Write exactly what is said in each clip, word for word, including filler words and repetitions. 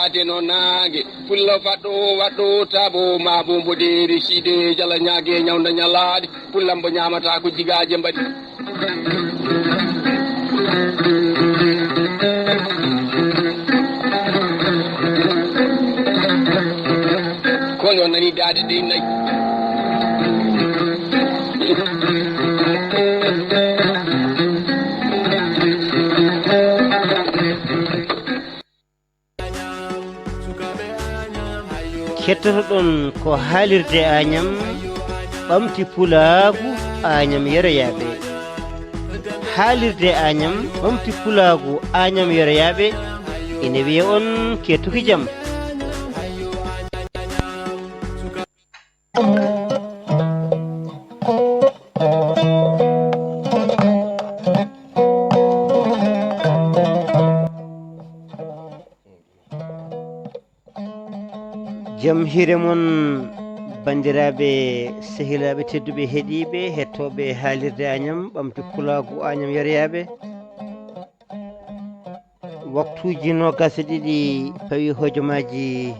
Ade no naange, pulla faɗɗo, waɗɗo, taabo, maa bo mbodeeri, siide, jala, ñaage, ñawnda, ñalaade, pullambo ñaamata ko jigaaje mbaɗi. Ko yo nani daade ɗe nayi. Kettotoɗon ko haalirde Añam, ɓamti pulaagu Añam yeroyaaɓe. Haalirde Añam, ɓamti pulaagu Añam yeroyaaɓe, ina wiya on kettuki jam. Jam hiire mon, banndiraaɓe, sehilaaɓe tedduɓe, heɗiiɓe, hettooɓe haalirde Añam, ɓamti pulaagu Añam yeroyaaɓe. Waktuuji noogaas e ɗiɗi pawi hojomaaji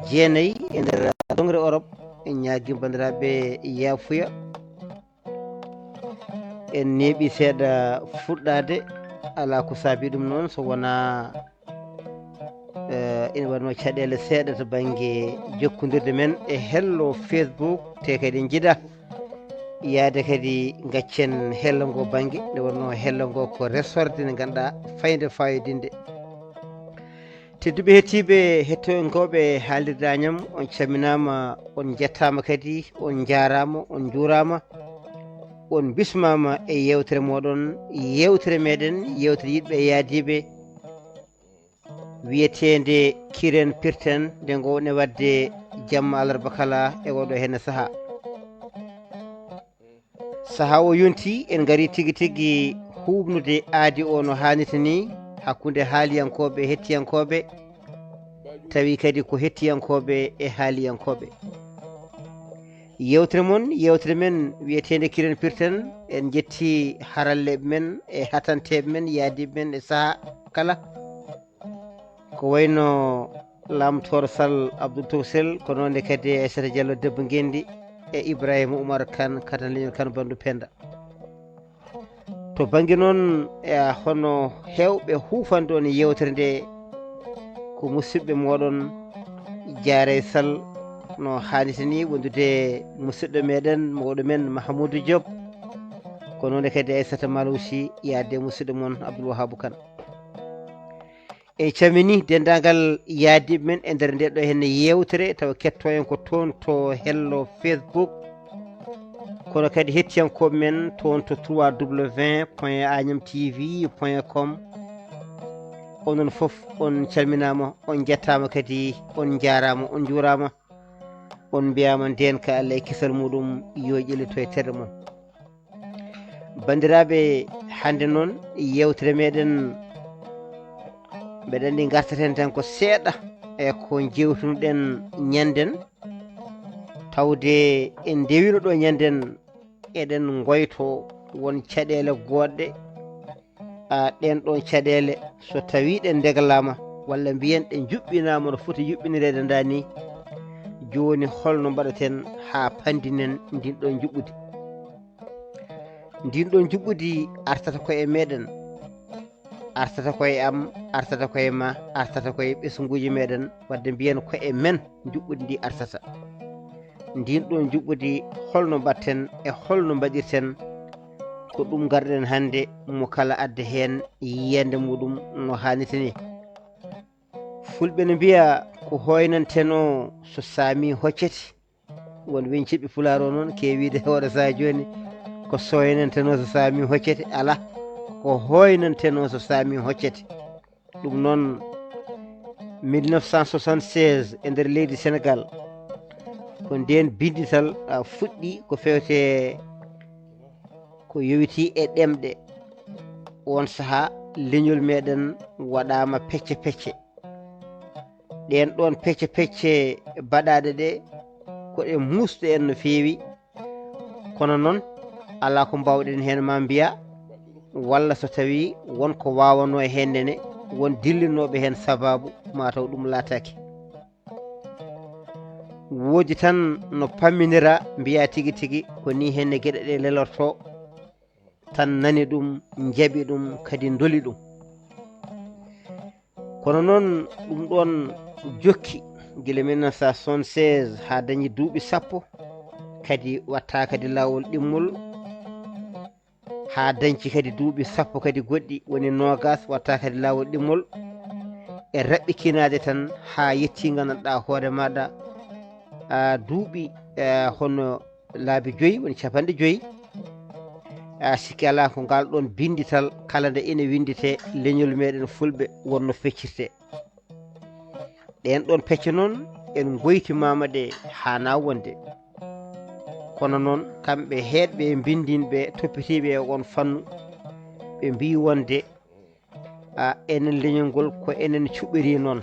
jeenayi e nder dongre Orop. En ñaagii banndiraaɓe yaafuya. En neeɓi seeɗa fuɗɗaade, alaa ko saabii ɗum noon so wonaa, eh, ina waɗnoo caɗeele seeɗa to bannge jokkondirde men e hello Facebook, te kadi njiɗa yaade kadi ngaccen hello ngo bannge, nde wonnoo hello ngo ko resorde nde ngannduɗaa faynde faayidinnde. Tedduɓe hettiiɓe, hettoonkooɓe haalirde Añam, on calminaama, on njettaama kadi, on njaaraama, on njuuraama, on mbismaama e yeewtere mooɗon, yeewtere meɗen, yeewtere yiɗɓe e yaadiiɓe, wiyeteende Kiren Pirten, nde ngoowɗen waɗde jamma alarba kala e oɗo heen sahaa. Sahaa o yontii, en ngarii tigi tigi huuɓnude aadi o no haanirta nii hakkunde haaliyankooɓe e hettiyankooɓe, tawi kadi ko hettiyankooɓe e haaliyankooɓe. Yeewtere mon, yeewtere men wiyeteende Kiren Pirten, en njettii haralleeɓe men e hatanteeɓe men, yaadiiɓe men e sahaa kala. Ko wayno Lam Toor Sall, Abdoul Tousel, ko noon ne kadi e Aissata Diallo debbo ngenndi e Ibrahima Oumar Kane, Katan Leñol Kane, Bandu Penda. To bannge noon, e hono heewɓe huufande on yeewtere nde, ko musidɓe mooɗon Jaaray Sall, no haanirta nii wondude musidɗo meɗen, mawɗo men Mahamoudou Diop, ko noon ne kadi Aissata Malou Sy, yaade musidɗo mon Abdoul Wahabou Kane. En calminii denndaangal yaadiiɓe men e nder ndee ɗoo heen yeewtere, tawa kettoo en ko toon to hello Facebook, kono kadi hettiyankooɓe men toon to trois W point agnam T V point com. Onon fof on calminaama, on njettaama kadi, on njaaraama, on njuuraama, on mbiyaama ndeenka Allah e kisal muuɗum yo ƴellito e terɗe mon. Banndiraaɓe, hannde noon yeewtere meɗen, mbeɗa anndi ngartaten tan ko seeɗa e ko njeewtunoɗen ñannden, tawde en ndewino ɗo ñannden, eɗen ngoyto won caɗeele goɗɗe. A, ɗeen ɗoon caɗeele, so tawii ɗe ndeglaama walla mbiyen ɗe njuɓɓinaama no foti yuɓɓinireede ndaa nii, jooni holno mbaɗaten haa panndinen ndin ɗoon njuɓɓudi? Ndin ɗoon njuɓɓudi artata ko e meɗen, artata ko e am, artata ko e ma, artata ko e ɓesnguuji meɗen, wadde mbiyen ko e men njuɓɓudi ndi artata. Ndin ɗoon njuɓɓudi, holno mbaɗten e holno mbaɗirten, ko ɗum ngarɗen hannde, mo kala adda heen yiyannde muuɗum no haanirta nii. Fulɓe no mbiya ko hooynantenoo so saami hoccete. Won weñcitɓe Pulaar o noon keewiide hoore sahaa jooni, ko sooynantenoo so saami hoccete, alaa, ko hooynantenoo so saami hoccete. Ɗum noon, mille neuf cent soixante-seize e nder leydi Senegaal, ko ndeen binndital, a, fuɗɗi ko fewte ko yowitii e ɗemɗe. Oon sahaa, leñol meɗen waɗaama pecce pecce. Ɗeen ɗoon pecce pecce baɗaaɗe ɗe, ko ɗe muusɗe en no feewi, kono noon, alaa ko mbaawɗen heen maa mbiya, walla so tawii won ko waawanoo e heen nene, won dillinooɓe heen sabaabu, mataw ɗum laataaki. Woodi tan no pamminira, mbiya tigi tigi ko nii heen ne geɗe ɗe lelorto, tan nani ɗum, njaɓi ɗum, kadi ndoli ɗum. Kono noon, ɗum ɗoon jokki gila mille neuf cent soixante-seize haa dañi duuɓi sappo, kadi watta kadi laawol ɗimmol, haa dañci kadi duuɓi sappo kadi goɗɗi, woni noogaas, watta kadi laawol ɗimmol, e raɓɓikinaade tan haa yetti, nganndanɗaa hoore maaɗa, a, duuɓi, a, hono laabi joyi, woni capanɗe joyi. A, sikki alaa ko ngal ɗoon binndital, kala nde ina winnditee leñol meɗen Fulɓe, wonno feccirtee. Ɗeen ɗoon pecce noon, en ngoytimaama ɗe haanaa wonde. Kono noon, kamɓe heedɓe e binndinɓe, toppitiiɓe e oon fannu, ɓe mbiyi wonde, a, enen leñol ngol ko enen cuɓiri noon.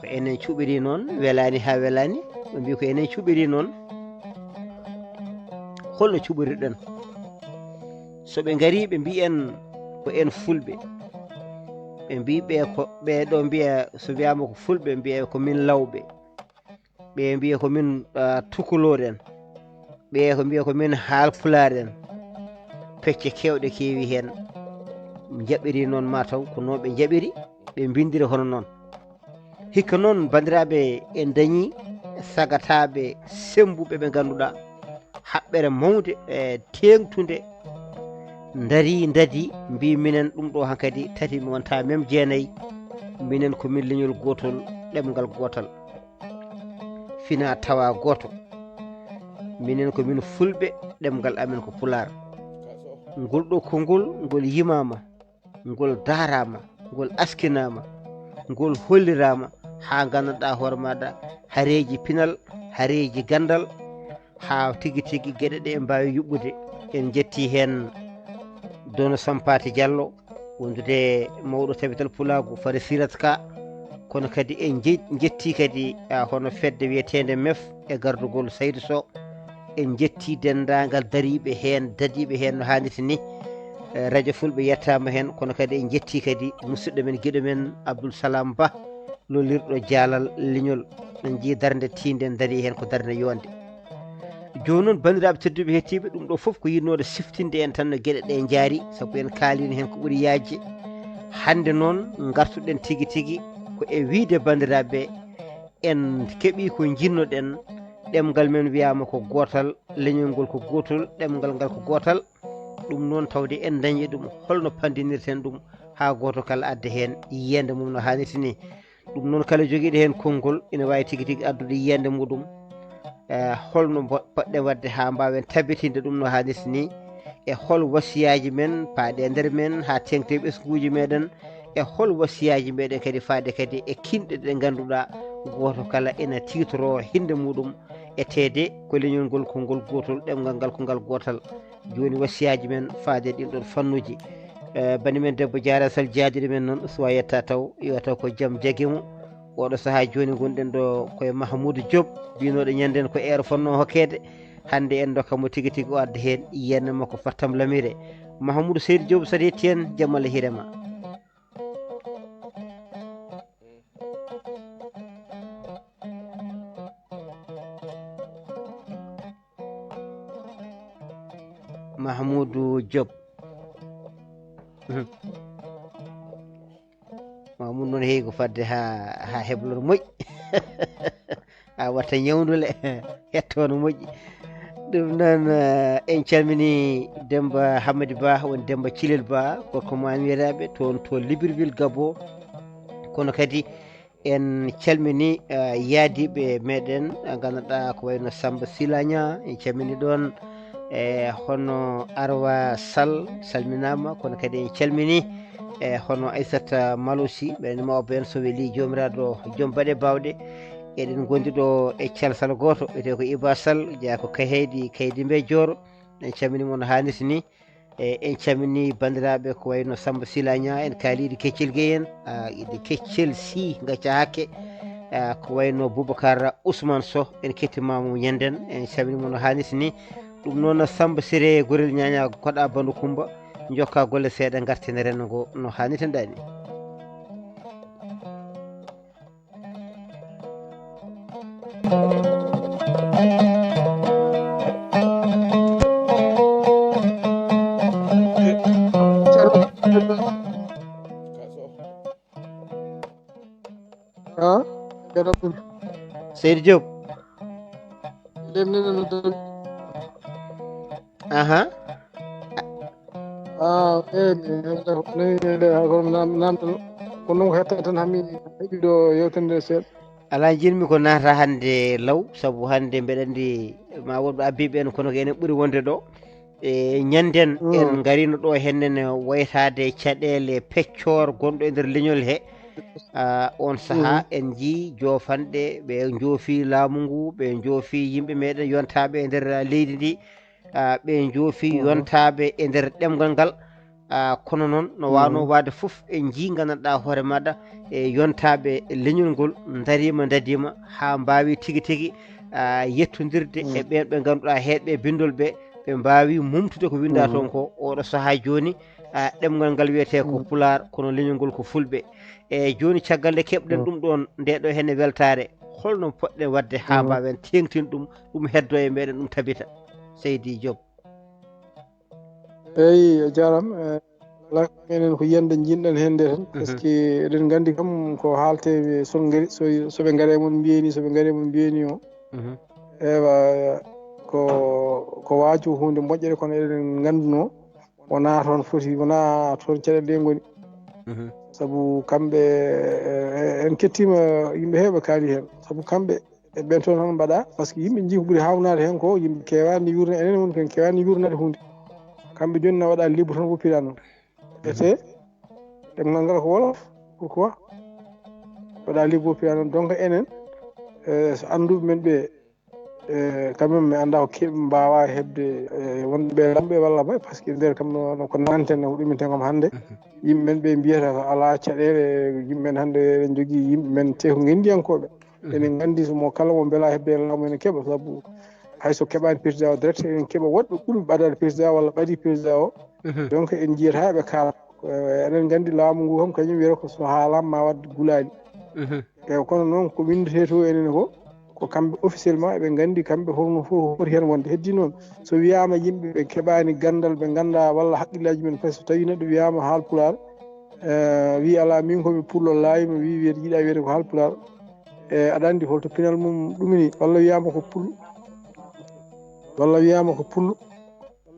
Ko enen cuɓiri noon, welaani haa welaani, ɓe mbiyi ko enen cuɓiri noon. Holno cuɓiriɗen? So ɓe ngarii, ɓe mbiyi en ko en Fulɓe. Ɓe mbiyi ɓe ko, ɓee ɗoo mbiya, so wiyaama ko Fulɓe, mbiya ko min Lawɓe. Ɓe mbiya ko min, a, Tukulóor en. Ɓe ko mbiya ko min Haalpulaar en. Pecce keewɗe keewi heen. Njaɓiri noon, mataw ko noon ɓe njaɓiri, ɓe mbinndiri hono noon. Hikka noon, banndiraaɓe, en dañii sagataaɓe semmbuɓe ɓe ngannduɗaa haɓɓere mawnde, e teeŋtunde, ndarii, ndadii, mbii minen ɗum ɗo hankadi tati mi wonta même jeenayi, minen ko min leñol gootol, ɗemngal gootal, fina tawa gooto. Minen ko min Fulɓe, ɗemngal amen ko Pulaar. Ngol ɗo konngol, ngol yimaama, ngol daaraama, ngol askinaama, ngol holliraama, haa nganndanɗaa hoore maaɗa hareeji pinal, hareeji ganndal, haa tigi tigi geɗe ɗe mbaawi yuɓɓude. En njetti heen Dono Sampaati Jallo, wondude mawɗo tabital pulaagu, Fari Sirat Ka, kono kadi en nje-, njetti kadi, a, hono fedde wiyeteende mef e gardugol Saydu Sow. En njetti denndaangal dariiɓe heen, dadiiɓe heen no haanirta ni. E, Radio Fulɓe yettaama heen, kono kadi en njetti kadi musidɗo men, giɗo men Abdoul Salam Ba, lollirɗo jaalal leñol. En njii darnde tiinde, en darii heen ko darnde yonde. Jooni noon, banndiraaɓe tedduɓe hettiiɓe, ɗum ɗo fof ko yiɗnoode siftinde en tan no geɗe ɗe njaari, sabu en kaaliino heen ko ɓuri yaajde. Hannde noon, ngartuɗen tigi tigi ko e wiyde banndiraaɓe, en keɓii ko njiɗnoɗen, ɗemngal men wiyaama ko gootal, leñol ngol ko gootol, ɗemngal ngal ko gootal. Ɗum noon, tawde en dañii ɗum, holno panndinirten ɗum haa gooto kala adda heen yiyeende mum no haanirta ni? Ɗum noon, kala jogiiɗo heen konngol ina waawi tigi tigi addude yiyeende muɗum. E, holno mbo-, mbaɗɗen waɗde haa mbaawen tabitinde ɗum no haanirta ni? E hol wasiyaaji men paaɗe e nder men haa teeŋti e ɓesnguuji meɗen? E hol wasiyaaji meɗen kadi faade kadi e kinɗe ɗe ngannduɗaa gooto kala ina tiitoroo hinnde muɗum, e teede ko leñol ngol ko ngol gootol, ɗemngal ngal ko ngal gootal? Jooni wasiyaaji men faade e ɗin ɗon fannuuji. E, bani men debbo Jaara Sal, jaadiiɗo men noon, so a yetta taw, yo taw ko jam jagi mo. Oɗo sahaa jooni ngonɗen ɗo ko e Mahmoudou Diop, biynooɗo ñannden ko eero fotnoo hokkeede. Hannde en ndokka mo tigi tigi o adda heen yiyeende makko Fattam Lamire. Mahmoudou Seydi Diop, so aɗa yetti en, jam Allah hiire ma. Mahmoudou Diop. Mahmoudou noon heewi ko fadde haa, haa heblor moƴƴi. A watta ñawndule, hetto no moƴƴi. Ɗum noon, eh, en calmini Demba Hamadi Ba, woni Demba Cilel Ba, gorko Mamiraaɓe, toon to Libreville, Gabon. Kono kadi en calmini, eh, yaadiiɓe meɗen, eh, ngannduɗaa ko wayno Samba Silagna, en calmini ɗoon, e hono Arwa Sall, salminaama, kono kadi en calmini, e hono Aissata Malosi, ɓen mawɓe en, so weli Joomiraaɗo, jom baɗe baawɗe. Eɗen ngondi ɗo e calsal gooto, wiyetee ko Iba Sall, jeyaa ko Kayhayɗi, Kaydi Mbe Jooro. En calmini mo no haanirta ni. E, en calmini banndiraaɓe ko wayno Samba Silagna en, kaaliiɗo Keccel Gueye en, a, iɗe Keccel Sy, ngacca hakke, a, ko wayno Boubacar Ousmane Sow, en kettimaama mo ñannden, en calmini mo no haanirta ni. Ɗum noon, Samba Siré Gorel Ñaña, koɗa Bandu Kumba, njokka golle seeɗa, ngarten renndo ngo no haanirta ni. Ha? Seydi Diop. Aha. Ah, eh, eh, eh, eh, eh, eh, ko nam- nam- ko non ko hetta tan hami heɓi ɗo yewtande seeɗa. Alaa, njiɗmi ko naata hannde law, sabu hannde mbeɗa anndi ma woɗɓe abbiiɓe en, kono ko enen ɓuri wonde ɗo. E ñannden en ngarino ɗo henne ne waytaade caɗeele peccoor gonɗo e nder leñol he. Ah, on sahaa en njii joofanɗe, ɓe njoofi laamu ngu, ɓe njoofi yimɓe meɗen yontaaɓe e nder leydi ndi. Ah, ɓe njoofi yontaaɓe e nder ɗemngal ngal. Ah, kono noon, no waawno waade fof, en njii, nganndanɗaa hoore maɗa, e yontaaɓe leñol ngol ndariima, ndadiima haa mbaawi tigi tigi, ah, yettondirde e ɓeen ɓe ngannduɗaa heeɗɓe binndol ɓe, ɓe mbaawi mumtude ko winndaa toon ko. Oɗo sahaa jooni, ah, ɗemngal ngal wiyetee ko Pulaar, kono leñol ngol ko Fulɓe. E jooni, caggal nde keɓɗen ɗum ɗoon, nde ɗo henne weltaare, holno poɗɗen waɗde haa mbaawen teeŋtin ɗum, ɗum heddoo e meɗen, ɗum tabita? Seydi Diop. Eyi, a jaaraama. Eh, alaa, enen ko yiyannde njiɗɗen heen nde tan, par ce que eɗen nganndi kam ko haaletee, so ngari, so, so ɓe ngari e mon mbiyee ni, so ɓe ngari e mon mbiyee ni o. Ewa, ko, ko waaju huunde moƴƴere, kono eɗen nganndunoo wonaa toon foti, wonaa toon caɗeele ɗe ngoni. Sabu kamɓe, eh, en kettiima yimɓe heewɓe kaali heen. Sabu kamɓe, e ɓen toon tan mbaɗa, par ce que yimɓe njii ko ɓuri haawnaade heen ko yimɓe keewaani yuurna, enen woni ko en keewaani yuurnaade huunde. Kamɓe jooni na waɗa libre tan woppira noon. Ete, ɗemngal ngal ko wolof, pourquoi? Waɗa libre woppira noon. Donc enen, eh, so annduɓe men ɓe, eh, quand même mi annda ko keɓ-, mbaawa heɓde, eh, wonɓe lamɓe walla ba, par ce que nder kam no, no ko nanten, no ko ɗuminten kam hannde. Yimɓe men ɓe mbiyata ko alaa caɗeele, yimɓe men hannde eɗen njogii yimɓe men te ko ngenndiyankooɓe. Eɗen nganndi so mo kala mo mbela heɓde e laamu ene keɓa, sabu hay so keɓaani président o direct, eɗen keɓa woɗɓe ɓurɓe ɓadaade président walla ɓadii président o. Donc en njiyata ɓe kaala. Eh, eɗen nganndi laamu ngu kam kañum wiyata ko so haalaama ma waɗ gulaali. E kono noon ko winndetee to enen ko, ko kamɓe officiellement eɓe nganndi kamɓe holno fof ko foti heen wonde. Heddi noon, so wiyaama yimɓe ɓe keɓaani ganndal, ɓe nganndaa walla haqqillaaji men, par ce que so tawii neɗɗo wiyaama haal pulaar, eh, wii alaa, min ko mi pullo laay, mi wii wiyete, yiɗaa wiyete ko haal pulaar. E aɗa anndi holto pinal mum ɗumini, walla wiyaama ko pullo, walla wiyaama ko pullo,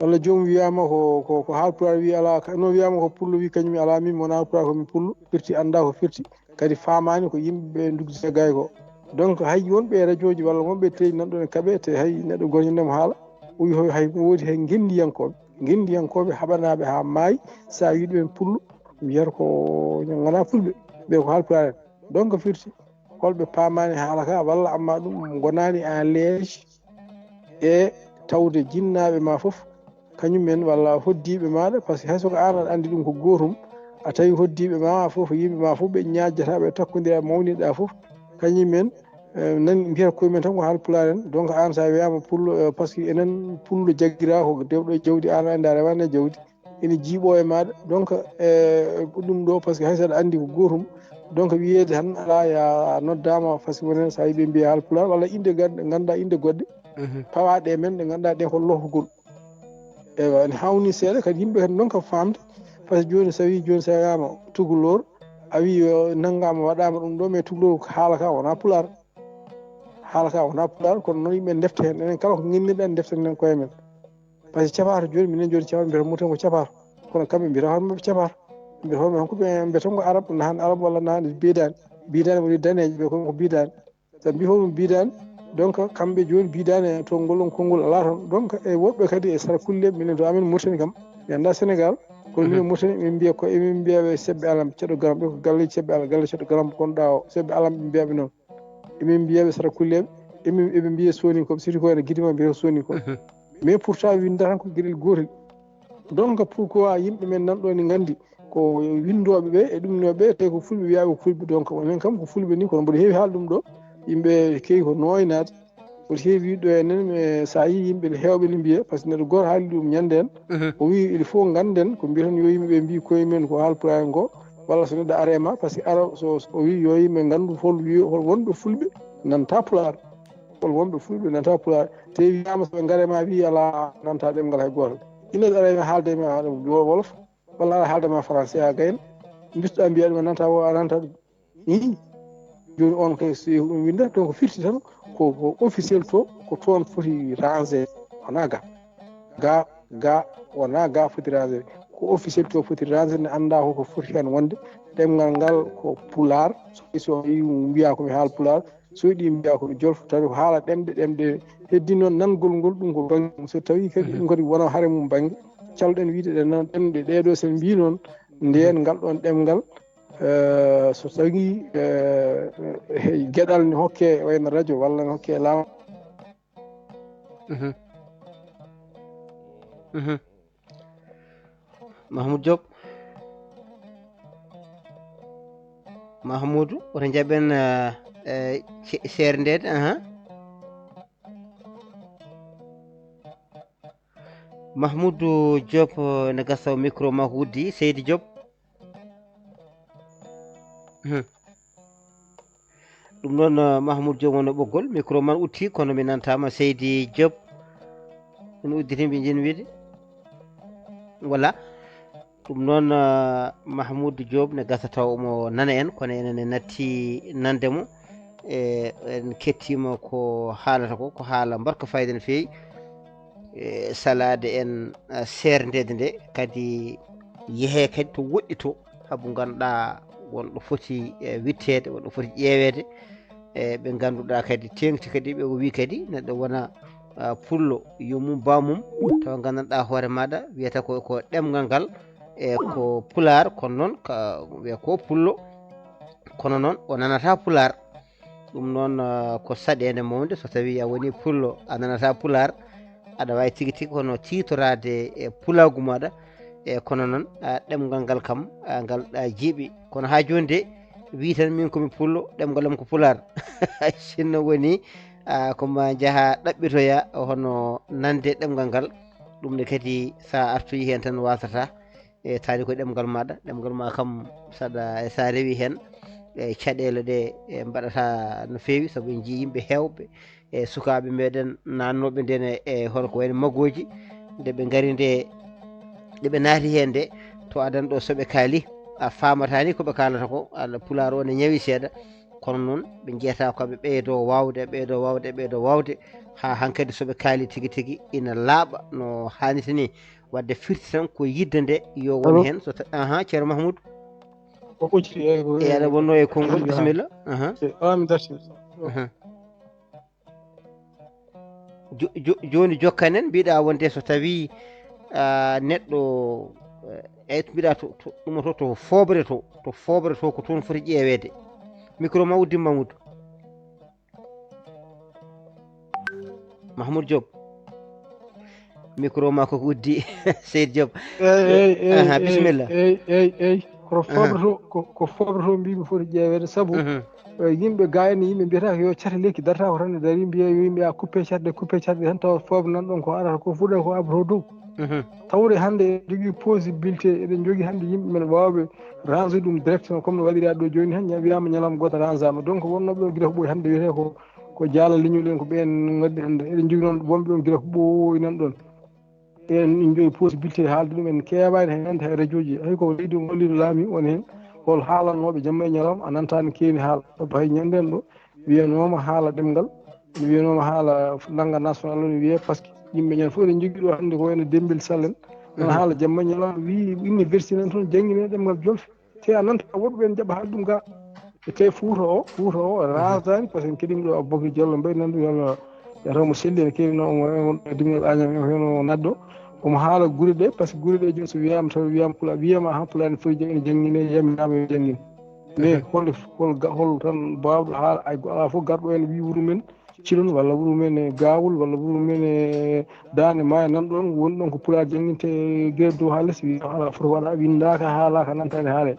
walla joomum wiyaama ko, ko, ko haal pulaar, wii alaa, ka-, no wiyaama ko pullo, wii kañum alaa, min mi wonaa haal pulaar, ko mi pullo, firti anndaa ko firti. Kadi faamaani ko yimɓe ɓe ndugdita gaay ko. Donc hay wonɓe e rajooji walla wonɓe e télé nanɗon e kaɓe, te hay neɗɗo goñande mo haala, o wi hoy hay ko woodi hay ngenndiyankooɓe, ngenndiyankooɓe haɓanaaɓe haa maayi, so a wii ɗumen pullo, mbiyata ko ngonaa fulɓe, ɓe ko haalpulaar en. Donc firti, holɓe paamaani haala ka, walla amma ɗum ngonaani en liaison e tawde jinnaaɓe ma fof, kañum en walla hoddiiɓe maaɗa, par ce que hay so ko aan aɗa anndi ɗum ko gootum, a tawi hoddiiɓe ma fof, yimɓe ma fof, ɓe ñaajjataa, ɓe takkondira, mawnitoɗaa fof, kañum en, eh, nan mbiyata koye men tan ko haalpulaar en. Donc aan so a wiyaama pullo, eh, par ce que enen pullo jaggiraa ko dewɗo e jawdi, aan a anndaa a rewaani e jawdi, ene jiiɓoo e maaɗa. Donc, eh, ko ɗum ɗo, par ce que hay so aɗa anndi ko gootum, donc wiyeede tan alaa, ya noddaama, par ce que wonaa so a yiɗi ɓe mbiya haalpulaar, walla innde gad-, ngannduɗaa innde goɗɗe, pawaaɗe e men, ɗe ngannduɗaa ɗen ko lohugol. Eywa, ene haawnii seeɗa, kadi yimɓe kadi ndonka faamde, par ce que jooni so a wii, jooni so a wiyaama tukulóor, a wii yo nanngaama waɗaama ɗum ɗo, mais tukulóor ko haala ka, wonaa pulaar. Haala ka, wonaa pulaar, kono noon yimɓe ndefta heen. Enen kala ko ngennirɗen, ndeften heen koye men. Par ce que capaato jooni, minen jooni capaato, mbiyata muten ko capaato. Kono kamɓe mbiyata hoore maɓɓe capaato. Mbiyata hoore maɓɓe ko ɓe mbiyata ko arab, nahan arab walla nahan biidaani. Biidaani woni daneejo, ɓe ko, ko biidaani. So mbi fof ɗum biidaani, donc kamɓe jooni biidaani e toon ngol ɗoon konngol alaa toon. Donc e woɗɓe kadi e Sarakulle, minen to amen Mauritanie kam, mi anndaa Sénégal, kono minen Mauritanie, emin mbiya ko, emin mbiya ɓe Sebbe Alam, Ceɗɗo Garam, ɓe ko galle Sebbe Alam, galle Ceɗɗo Garam ko gonɗaa o, Sebbe Alam ɓe mbiya ɓe noon. Emin mbiya ɓe Sarakulleeɓe, emin, eɓe mbiya Sooninkooɓe, surtout ko ene Gidima mbiyata Sooninkooɓe. Mais pourtant winndata tan ko geɗel gootel. Donc pourquoi yimɓe men nan ɗo ne nganndi ko winndooɓe ɓe e ɗum no ɓe, tawi ko fulɓe wiyaaɓe ko fulɓe, donc onon kam ko fulɓe ni, kono mboɗo heewi haal ɗum ɗo, yimɓe keewi ko nooynaade, mboɗo heewi wiide ɗo enen, mais so a yii yimɓe ne heewɓe ne mbiya, par ce que neɗɗo gooto haali ɗum ñannde en, o wii il faut ngannden ko mbiyeten yo yimɓe ɓe mbii koye men ko haalpulaar en ko, walla so neɗɗo are ma, par ce que ara so, so o wii yo yimɓe nganndu hol wi-, hol wonɓe fulɓe nanta pulaar. Wol wonɓe fulɓe nanta pulaar. Te wiyaama so ɓe ngare ma wi alaa nanta ɗemngal hay gooto. Ina aray mi haalde ma haɗa wolof walla aɗa haalde ma français a gayna. Mbistoɗa mbiya ɗum a nanta o a nanta ɗum. Ii. Jooni on kay so yehi ɗum winda to ko firti tan ko ko officiel to ko toon foti rangé wona ga. Ga ga wona ga foti rangé ko officiel to foti rangé ne annda ko ko foti heen wonde. Ɗemngal ngal ko pulaar so so mbiya ko mi haal pulaar. So yiɗi mbiya ko mi jolfo tawi ko haala ɗemɗe ɗemɗe heddi noon nangol ngol ɗum ko bangge mum so tawi kadi ɗum kadi wona hare mum bangge calɗen wiide ɗe noon ɗemɗe ɗeɗo sen mbi noon nden ngal ɗon ɗemngal eh, so tawi eh, hey, geɗal ne hokke wayno radio walla ne hokke laamu Mhm. Mhm. Mahmoud Diop. Mahmoudou, woto njaɓen eh, eh, ce- seerndeede. Aha. Mahmoudou Diop eh, ne gasa o micro makko uddi. Seydi Diop. Mhm. Ɗum noon eh, Mahmoud Diop woni ɓoggol micro man utti kono mi nantama. Seydi Diop. Ene udditi mbi jin wiide voilà. Ɗum noon eh, Mahmoud Diop ne gasa taw omo nana en kono enen en natti nande mo. E en kettima ko haalata ko ko haala mbarka fayida no feewi. E salaade en eh, seerndeede nde kadi yehe kadi to woɗɗi to habu ganduɗa wonɗo foti eh, witteede wonɗo foti ƴeeweede. E ɓe ganduɗa kadi tengti kadi ɓe o wi kadi neɗɗo wona ah, pullo yo mum ba mum tawa gandanɗa hoore maɗa wiyata ko ko ɗemgal ngal e ko pulaar kono noon ka wiya ko pullo kono noon o nanata pulaar. Ɗum noon eh, ko saɗeende mawnde so tawii a wonii pullo a nanata pulaar aɗa waawi tigi tigi kono tiitoraade e pulaagu maaɗa. E kono noon ah, ɗemngal ngal kam ah, ngal ɗa jiiɓi kono haa jooni de wii tan min komi pullo ɗemngal am ko pulaar. Sinno woni ah, ko ma njaha ɗaɓɓitoya hono nande ɗemngal ngal. Ɗum ne kadi so a artoyi heen tan wasata e taari ko ɗemngal maɗa ɗemngal ma kam saɗa sa rewi heen e caɗele ɗe e mbaɗata no feewi sabu en jii yimɓe hewɓe e sukaɓe meɗen nannoɓe nden e hono ko wayno magoji nde ɓe gari nde nde ɓe naati heen nde to adan ɗo soɓe kaali a famatani koɓe kalata ko ala pulaar o ne ñawi seeɗa kono noon ɓe jeyata koɓe ɓeydo wawde ɓeydo wawde ɓeydo wawde ha hankadi soɓe kaali tigi tigi ina laaɓa no hanniti ni. Wadde firti tan ko yidde nde yo won heen so ta- aha ceerno mahmoud. O ɓocci e ko e aɗa wonno e konngol bisimilla. Aha. Awa mi darti. Aha. Jo- jo- jooni jokkanen mbiɗa wonde so tawi ah, neɗɗo eh, e mbiɗa to to- ɗumoto to foobre to to foobre to ko toon foti ƴeeweede. Micro ma uddi mahmoud. Mahmoud Diop. Micro ma koko uddi. Seydi Diop. Eyyi eyyi eyyi. Aha, eyyi, bisimilla. Eyyi eyyi eyyi. Kono fobre to ko ko fobre to mbimi foti ƴeeweede sabu eh, yimɓe ga ene yimɓe mbiyata ko yo cate lekki darata ko tan ne dari mbiya yo yimɓe ya coupé catɗe coupé catɗe tan tawa fobre nan ɗon ko arata ko fuɗa ko abro dow. Tawde hannde eɗen jogii possibilité eɗen jogii hannde yimɓe men waawɓe range ɗum directement comme no waɗiraa ɗo jooni tan ña- wiyaama ñalawma gooto rangeama donc wonnooɓe ɗo gila ko ɓooyi hannde wiyetee ko ko jaala leñol en ko ɓeen ngaddi hannde eɗen jogii noon wonɓe ɗon gila ko ɓooyi nan ɗon. Ɓeen min njogii possibilité haalde ɗum en keewaani hay nande hay radio ji hay ko leydi o holliino laami won heen hol haalannooɓe jamma e ñalawma a nantaani keeni haala sabu hay ñannden ɗo wiyanooma haala ɗemngal mi wiyanooma haala langa national o mi wiyee par ce que yimɓe ñande fof eɗen njogii ɗo hannde ko wayno dembil sallen nana haala jamma ñalawma wi université nan toon janngine ɗemngal jolfe te a nanta woɗɓe en jaɓa haali ɗum ga e te fuuta o fuuta o raasani par ce que en keɗima ɗo aboubacar diallo mbayi nan ɗum yalla yataw mo selli ene kewi no omo wonɗo dimngal añam o heno naddo omo haala gure ɗe par ce que gure ɗe jooni so wiyama taw wiyama pula wiyama ha pulani foti jangine jangine yamirama yo jangine mais hol hol ga- hol tan bawɗo haala ay go- ala fof garɗo en wi wuuru men cilon walla wuuru men e gawol walla wuuru men e dande maayo nan ɗon woni ɗon ko pulaar janginte gueɗe dow ha less wiyama ala foto waɗa windaka haalaka nantani haale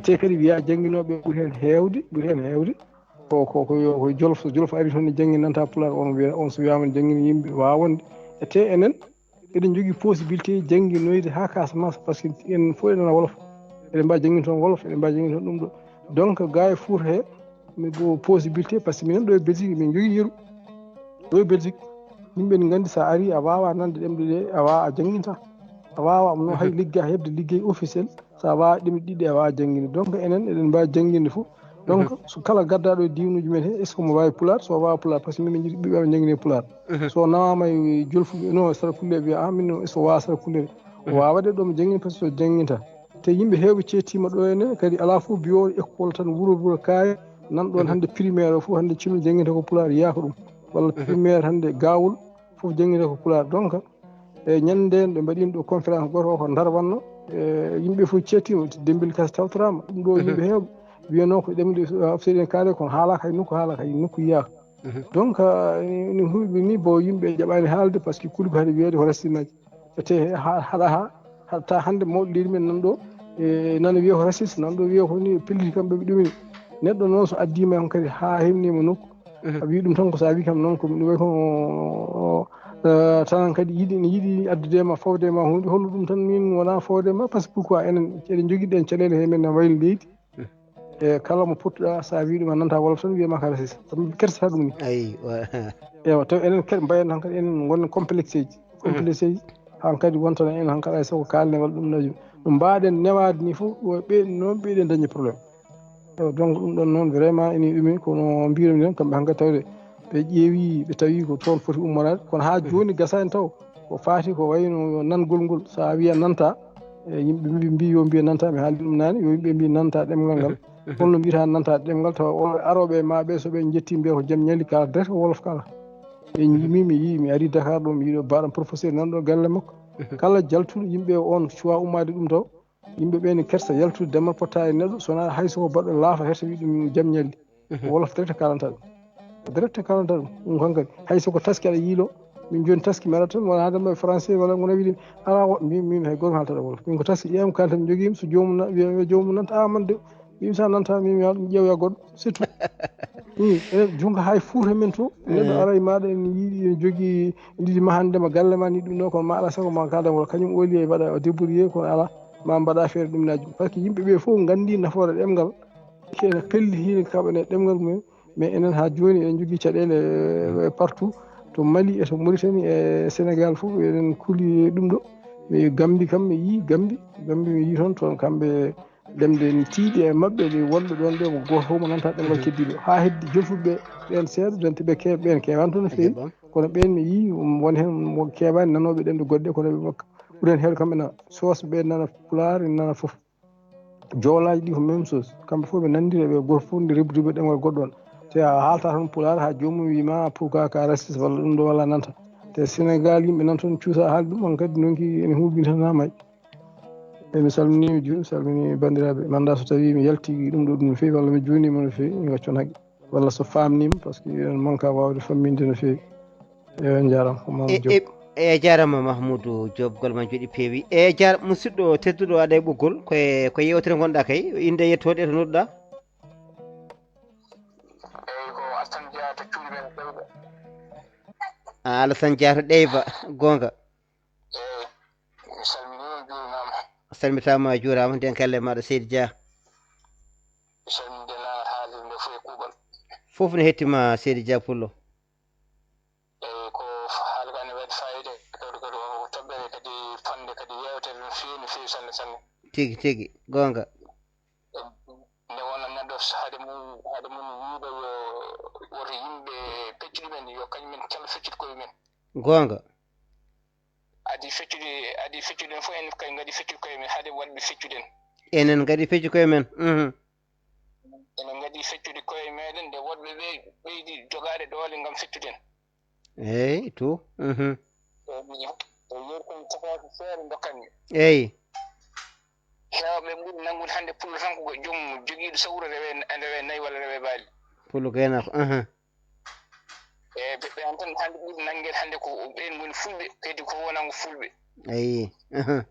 te kadi wiya janginoɓe ɓuuri hen hewde ɓuuri hen hewde ko ko ko yo ko jolof so jolof ari toon ne janggi nanta pulaar on wiya on so wiyama ne janggina yimɓe wawa wonde e te enen eɗen jogui possibilité jangginoyde ha Casamance par ce que en fof eɗen wolof eɗen mbawi janggin toon wolof eɗen mbawi janggin toon ɗum ɗo donc ga e Fouta he mi possibilité par ce que minen ɗo e Belgique min jogui yeru Ɗo e Belgique, yimɓe ne nganndi, so a ari, a waawaa nande ɗemɗe ɗe, a waawaa, a jannginta. A waawaa no hay ligga, heɓde liggey officiel, so a waawaa ɗemɗe ɗiɗi, a waawaa jannginde. Donc, enen, eɗen mbaawi jannginde fof. Donc, so kala gaddaaɗo e diiwnuuji men he, est-ce que mo waawi Pulaar? So o waawaa Pulaar, parce que min, min njiɗi ɓiɓɓe amen njanngine Pulaar. So o nawaama e Jolfuɓe, no, Sarakulle, wiya, "Ah, min, no, est-ce que o waawaa Sarakulle?" O waawaa de, ɗo mo janngini, parce que o jannginta. Te yimɓe heewɓe ceettiima ɗo ene, kadi alaa fof biyo école tan wuro, wuro kaaya, nan ɗon hannde primaire o fof, hannde cimil jannginte ko Pulaar, yiyaa ko ɗum. Walla primaire hannde Gaawol, fof jannginte ko Pulaar. Donc, e ñande ndeen ɓe mbaɗiino ɗo conférence gooto o ko Ndar wonno, e yimɓe fof ceettiima, Demmbel Kas tawtoraama. Ɗum ɗo yimɓe heewɓe wiyanoo ko ɗemɗe, so eɗen kaala, kono haalaaka hay nokku, haalaaka hay nokku yiyaaka. Donc, ah, ni, ni huuɓi ni, bo yimɓe jaɓaani haalde, parce que kulɓe hade wiyeede ko racine aji. Te ha-, haɗa ha, haɗata hannde mawɗo leydi men nan ɗo, e nana wiya ko raciste, nan ɗo wiya ko ni pelliti kamɓe ɓe ɗumini. Neɗɗo noon so addiima hankadi ha hewniima nokku, a wii ɗum tan ko so a wii kam noon ko ɗum wayi ko, eh, tan kadi yiɗi, ne yiɗi addude ma, fawde ma huunde, hollu ɗum tan min wonaa fawde ma, parce que pourquoi enen eɗen njogii ɗen caɗeele he men ne wayli leydi. E kala mo pottuɗa, so a wii ɗum a nanta wolof tan, wiyama ka raciste. Sabu kersa ɗum ni. Ayi, wa- Ewa, taw enen kadi mbayen hankadi enen ngonen complexeji. Complexeji hankadi wontana en hankadi ay sago kalne walla ɗum naji. No mbaɗen newaade ni fof, ɗo ɓe noon ɓeɗen dañi problème. Ewa, donc ɗum ɗon noon vraiment ene ɗumi kono mbiɗen ɗen kamɓe hankadi tawde ɓe ƴeewi, ɓe tawi ko toon foti ummoraade. Kono ha jooni gasani taw ko faati ko wayno nangol ngol. So a wiya nanta, e yimɓe mbi, mbi yo mbiya nanta, mi haali ɗum naane, yo yimɓe mbi nanta ɗemngal ngal. Holno mbiyata nanta ɗemngal tawa o arooɓe e ma ɓe so ɓe njetti mbiya ko jam ñali kala direct ko wolof kala. Ɓe yii mi, mi yii, mi ari Dakar ɗo, mi yiɗo mbaɗam professeur nan ɗo galle makko. Kala jaltuɗo yimɓe on cuwa ummaade ɗum taw. Yimɓe ɓe ne kersa yaltude demal potta e neɗɗo, so wonaa hay so ko baɗɗo laafa hetta wi ɗum jam ñalli. Wolof direct kalanta ɗum. Direct kalanta ɗum. Ɗum kankadi. Hay so ko taski aɗa yiilo, min jooni taski mi aɗa tan, wona haade mbaɗa français walla ngona wiɗi, ala wo-, min, min hay gooto mi haaltaɗo wolof. Min ko taski ƴeewam kalanta mi jogii, so joomum na-, wiya, wiya joomum nanta, "Ah, man de, min sa nanta, min mi haal-, mi ƴeewoya goɗɗo, c'est tout." Hmm, enen jungo hay Fuuta men to, neɗɗo ara e maɗa, ene yiɗi, ene jogii, ene yiɗi mahande ma galle ma ni ɗum ɗo, kono ma ala sago ma kalda wolof, kañum oli e mbaɗa o débrouillé, kono ala, ma mbaɗa feere ɗum naji. Parce que yimɓe ɓe fof nganndi nafoore ɗemngal, kene pelli hino kaɓane ɗemngal mum, mais enen ha jooni eɗen jogii caɗeele, eh, partout, to Mali e to Mauritanie e Sénégal fof eɗen kuli ɗum ɗo. Mi Gambi kam mi yii, Gambi, Gambi mi yii toon, toon kamɓe ɗemɗe ne tiiɗi e maɓɓe, ɗe wonɓe ɗoon ɓe ko gooto fof mo nanta ɗemngal keddiiɗo. Haa heddi jolfuɓe ɓeen seeɗa, donte ɓe keew-, ɓeen keewaani toon no feewi. Kono ɓeen mi yii, um, won heen mo keewaani nanooɓe ɗemɗe goɗɗe, kono ɓe makka ɓuri heen heewde kamɓe nana. Soose ɓe nana Pulaar, nana fof. Joolaaji ɗi ko même chose. Kamɓe fof ɓe nanndiri ɓe gooto fof nde rebbude ɓe ɗemngal goɗɗo on. Te a haalta toon Pulaar haa joomum wii ma, "Pourquoi ka raciste?" walla ɗum ɗo, walla nanta. Te Sénégal yimɓe nan toon cuusa haali ɗum, on kadi noon ki ene huuɓi tan haa maayi. Eyi, mi salminii, mi juur-, mi salminii banndiraaɓe. Mi anndaa so tawii mi yalti ɗum ɗo, ɗum no feewi, walla mi juuniima no feewi, mi waccon haqqe. Walla so faamniima, parce que eɗen manka waawde famminde no feewi. Eyi, on njaaraama, ko Mamadou Diop. E, e, e, jaaraama Mahmoudou Diop, golle ma njuɗi peewi. E, jaar-, musidɗo tedduɗo, aɗa e ɓoggol, ko e, ko yewtere ngonɗaa kay, innde e yettode e to nodduɗaa? Eyi, ko Alassane Dia to cuuɗi men Ɗeyba. A, Alassane Dia to Ɗeyba, goonga. Eyi, mi salminii, mi juurnaama. Salmitaama, a juuraama, nden kalle maaɗa, Seydi Dia. Mi salminde naatal haalirde nde fof e kuuɓal. Fof ne hetti ma, Seydi Dia Pullo. Eyi, ko haala ka ne waɗi faayiida, kadi, kadi ko toɓɓere kadi fotnde kadi yeewtere no feewi, no feewi sanne, sanne. Tigi, tigi, goonga. Nde wonno neɗɗo so hade mum, hade mum wiide yo woto yimɓe peccu ɗumen, yo kañum en kala feccude koye men. Goonga. Adi feccude, adi feccude fof en kay ngadi feccude koye men, hade waɗde feccude en. Enen ngadi feccu koye men. Mhm. Enen ngadi feccude koye meɗen, nde woɗɓe ɓe ɓeydi jogaade doole ngam feccude en. Eyi, to. Mhm. E, e yeru kon cafaaki feere ndokkanmi. Eyi. Heewɓe ɓuri nanngude hannde pullo tan ko joom jogiiɗo sawru rewe, rewe nayi walla rewe baali. Pullo gaynaako, aha. E, ɓe, ɓe an tan hannde ɓuri nanngeede hannde ko ɓeen ngoni fulɓe, kadi ko wonango fulɓe. Eyi, aha.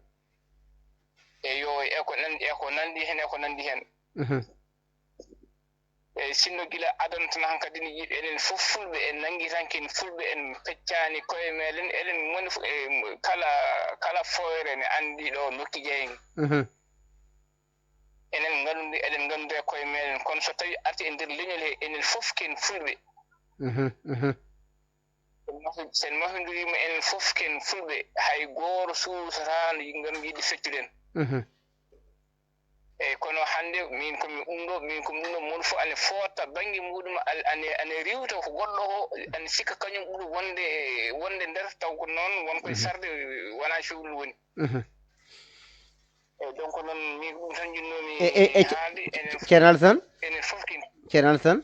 E yo, e ko nanndi, e ko nanndi heen, e ko nanndi heen. Mhm. E sinno gila adana tan hankadi ne yiɗi enen fof fulɓe, en nanngi tan ken fulɓe, en peccaani koye meɗen, eɗen ngoni fof, e kala, kala fooyre ne anndi ɗo nokki jeyi. Mhm. Enen nganndu, eɗen nganndu e koye meɗen, kono so tawi arti e nder leñol he, enen fof ken fulɓe. Mhm, mhm. Sen mahondirima enen fof ken fulɓe, hay gooro suusata no ngam yiɗde feccude en. Mhm. Eyyi, kono hannde min komi ɗum ɗo, min komi ɗum ɗo, moɗo fof ane foota bannge muɗum, al- ane ane riwta ko goɗɗo o, ane sikka kañum ɓuri wonde wonde nder, taw ko noon won koye Mhm. sarde, wona cuuɗum woni. Mhm. Eyyi, donc noon min ko ɗum tan jinnoomi E- e- e- haalde, enen fof Ceerno Alassane, enen fof kin Ceerno Alassane,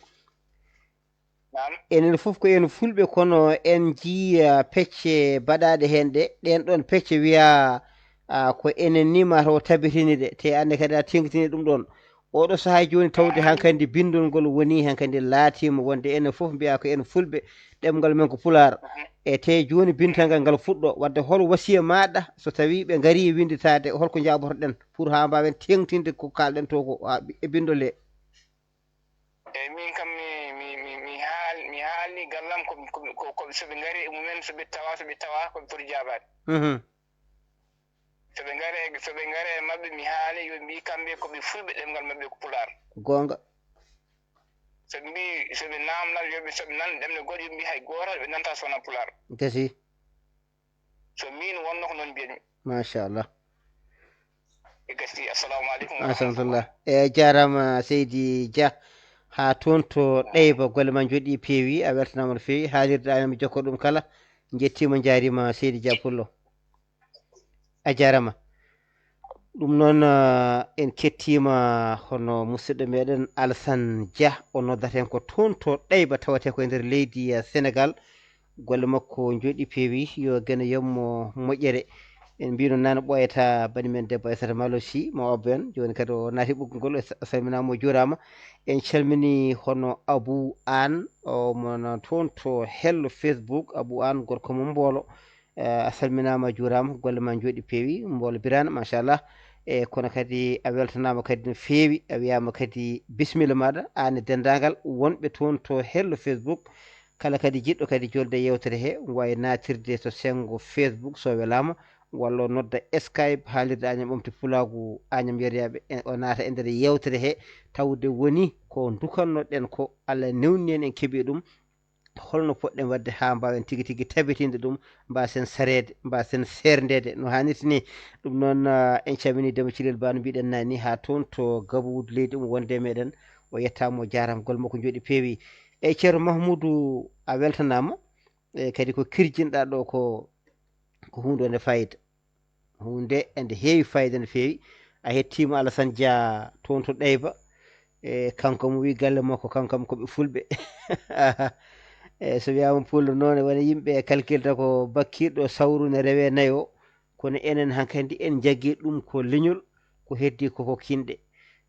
naam. Enen fof ko en fulɓe, kono en njii, ah, pecce baɗaaɗe heen ɗe. Ɗeen ɗoon pecce wiyaa, ah, ko enen ni mataw tabitini ɗe, te aan ne kadi a teeŋtini ɗum ɗoon. Oɗo sahaa jooni tawde hankadi binndol ngol woni hankadi laatiima wonde enen fof mbiyaa ko en fulɓe, ɗemngal men ko pulaar. E te jooni binndol ngal ngal fuɗɗo, wadde hol wasiya maaɗa so tawii ɓe ngarii winnditaade, hol ko njaabotoɗen pour haa mbaawen teeŋtinde ko kaalɗen to ko, ah, e binndol he? Eyyi, min kam mi mi mi mi haal mi haalni gallam ko ko ko ko so ɓe ngari e mumen, so ɓe tawa so ɓe tawa ko ɓe poti jaabaade. Mhm. So ɓe ngari e so ɓe ngari e maɓɓe, mi haali yo ɓe mbi kamɓe ko ɓe fulɓe, ɗemngal maɓɓe ko pulaar. Goonga. So ɓe mbi so ɓe namdal yo ɓe so ɓe nan ɗemɗe goɗɗe, yo ɓe mbi hay gooto ɓe nanta so wona pulaar. Gasi. So min wonno ko noon mbiyatmi. Machallah. E gasi, assalamu aleykum wa Asantullah. Rahmatullah. E jaaraama seydi Dia. Haa toon to Ɗeyba, golle ma njooɗii peewi, a weltanaama no feewi. Haalirde amen jokko ɗum kala. Njettiima, njaariima seydi Dia Pullo. A jaaraama. Ɗum noon, ah, en kettiima hono musidɗo meɗen Alassane Dia, o noddata en ko toon to Ɗeyba, tawatee ko e nder leydi, ah, Senegal. Golle makko njooɗii peewi, yo geno yommo moƴƴere. En mbino nana ɓooyata bani men debbo Aissata Malo Sy mo Abbo en. Jooni kadi o naati ɓoggol ngol, o salminaama, o juuraama. En calmini hono Abou Anne, o mon toon to hello Facebook, Abou Anne gorko mo Mboolo. Eh, a salminaama, a juuraama, golle ma njooɗii peewi, Mboolo Birane, machallah. E kono kadi a weltanaama kadi no feewi, a wiyaama kadi bisimilla maaɗa, aan e denndaangal wonɓe toon to hello Facebook. Kala kadi jiɗɗo kadi jolde e yeewtere he, waawi naatirde to senngo Facebook so welaama, walla o nodda Skype haalirde Añam Ɓamti Pulaagu Añam Yeriyaaɓe, e, o naata e nder yeewtere he, tawde woni ko ndukannoɗen ko, Allah newni en, en keɓii ɗum. Holno poɗɗen waɗde haa mbaawen tigi tigi tabitinde ɗum, mbaasen sareede, mbaasen seerndeede no haanirta ni? Ɗum noon, ah, en calminii Demba Cilel Ba no mbiɗen naane ni, haa toon to Gabuudu leydi um wonde e meɗen, o yettaama, o jaaraama, golle makko njooɗii peewi. E Ceerno Mahmuudu, a weltanaama, e kadi ko kirjinɗaa ɗo ko, ko huunde wonde fayida. Huunde ende heewi fayida no feewi. A hettiima Alassane Dia toon to Ɗeyba. E kanko mo wi galle makko, kanko kam ko ɓe fulɓe. E so wiyaama pullo noon, wona yimɓe kalkilta ko bakkirɗo sawru ne rewe nayo, kono enen hankadi en jaggi ɗum ko leñol, ko heddi ko ko kinɗe.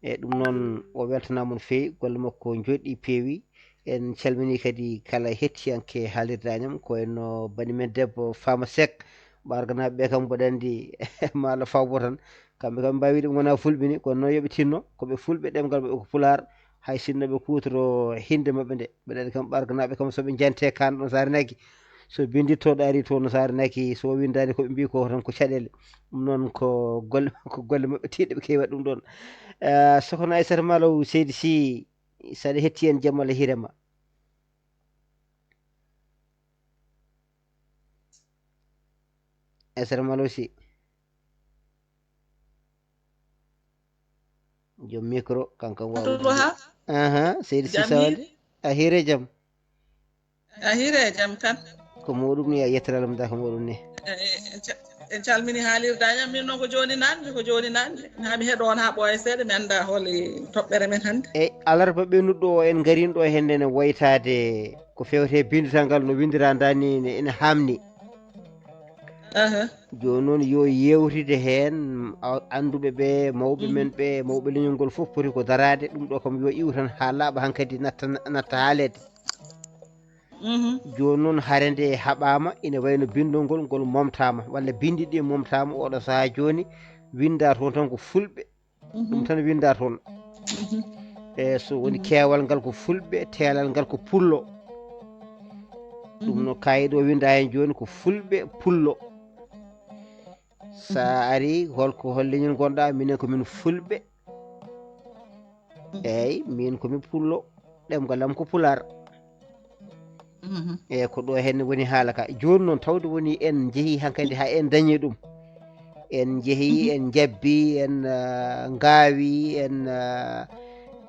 E ɗum noon o weltanaama no feewi, golle makko njooɗii peewi. En calminii kadi kala hettiyanke haalirde Añam, ko wayno bani men debbo Fama Seck, Ɓarganaaɓe ɓe kam mboɗo anndi maalo fawbo tan. Kamɓe kam mbaawi ɗum wona fulɓe ni, kono noon yo ɓe tinno, ko ɓe fulɓe, ɗemngal maɓɓe ko pulaar, hay sinno ɓe kuutoro hinnde maɓɓe nde. Mbeɗa anndi kam Ɓarganaaɓe kam so ɓe njante kaan ɗon Saare Nagge, so binnditto ɗo ari toon no Saare Nagge, so winndaani ko ɓe mbii ko tan ko caɗeele. Ɗum noon ko golle, ko golle maɓɓe tiiɗɗe ɓe keewi waɗde ɗum ɗoon. Eh, Sokhna Aissata Malo, seydi Sy, saɗa hetti en jamma le hirema. Aissata Malo Sy. Joom micro, kanko waawi Abdoul Wahab. Aha, seydi Jam Sisa hiiri? Wade. A hiire jam? A hiire jam kan? Ko muɗum ni, a yettere Allah mo daka muɗum ni. Eh, eh, ca-, en calmini haalirde Añam, min noon ko jooni naatmi, ko jooni naatmi. Haa mi heɗo on haa ɓooya seeɗa, mi annda holi toɓɓere men hannde. Eyyi, alarba ɓennuɗo o en ngarin ɗo hannde ne waytaade ko fewte binndital ngal no winndira nda ni ne ene haamni. Aha. Jooni noon yo yewtide heen, a-, annduɓe ɓe, mawɓe Mhm. men ɓe, mawɓe leñol ngol fof poti ko daraade. Ɗum ɗo kam yo iw tan haa laaɓa hankadi natta, natta haaleede. Mhm. Jooni noon hare nde haɓaama, ina wayno binndol ngol, ngol momtaama, walla binndi ɗi momtaama, oɗo sahaa jooni winnda toon tan ko fulɓe. Mhm. Ɗum tan winnda toon. Mhm. E so woni Mhm. keewal ngal ko fulɓe, teelal ngal ko pullo. Ɗum Mhm. no kaayiɗo o winnda heen jooni ko fulɓe pullo. So a ari, hol ko, hol leñol ngonɗa? Minen ko min fulɓe. Mhm. Eeyi, min ko min pullo. Ɗemngal am ko pulaar. Mhm. E ko ɗo henne woni haala ka. Jooni noon, tawde woni en njehii hankadi haa en dañii ɗum. En njehii, mhm, en njabbii, en, ah, ngaawii, en, ah,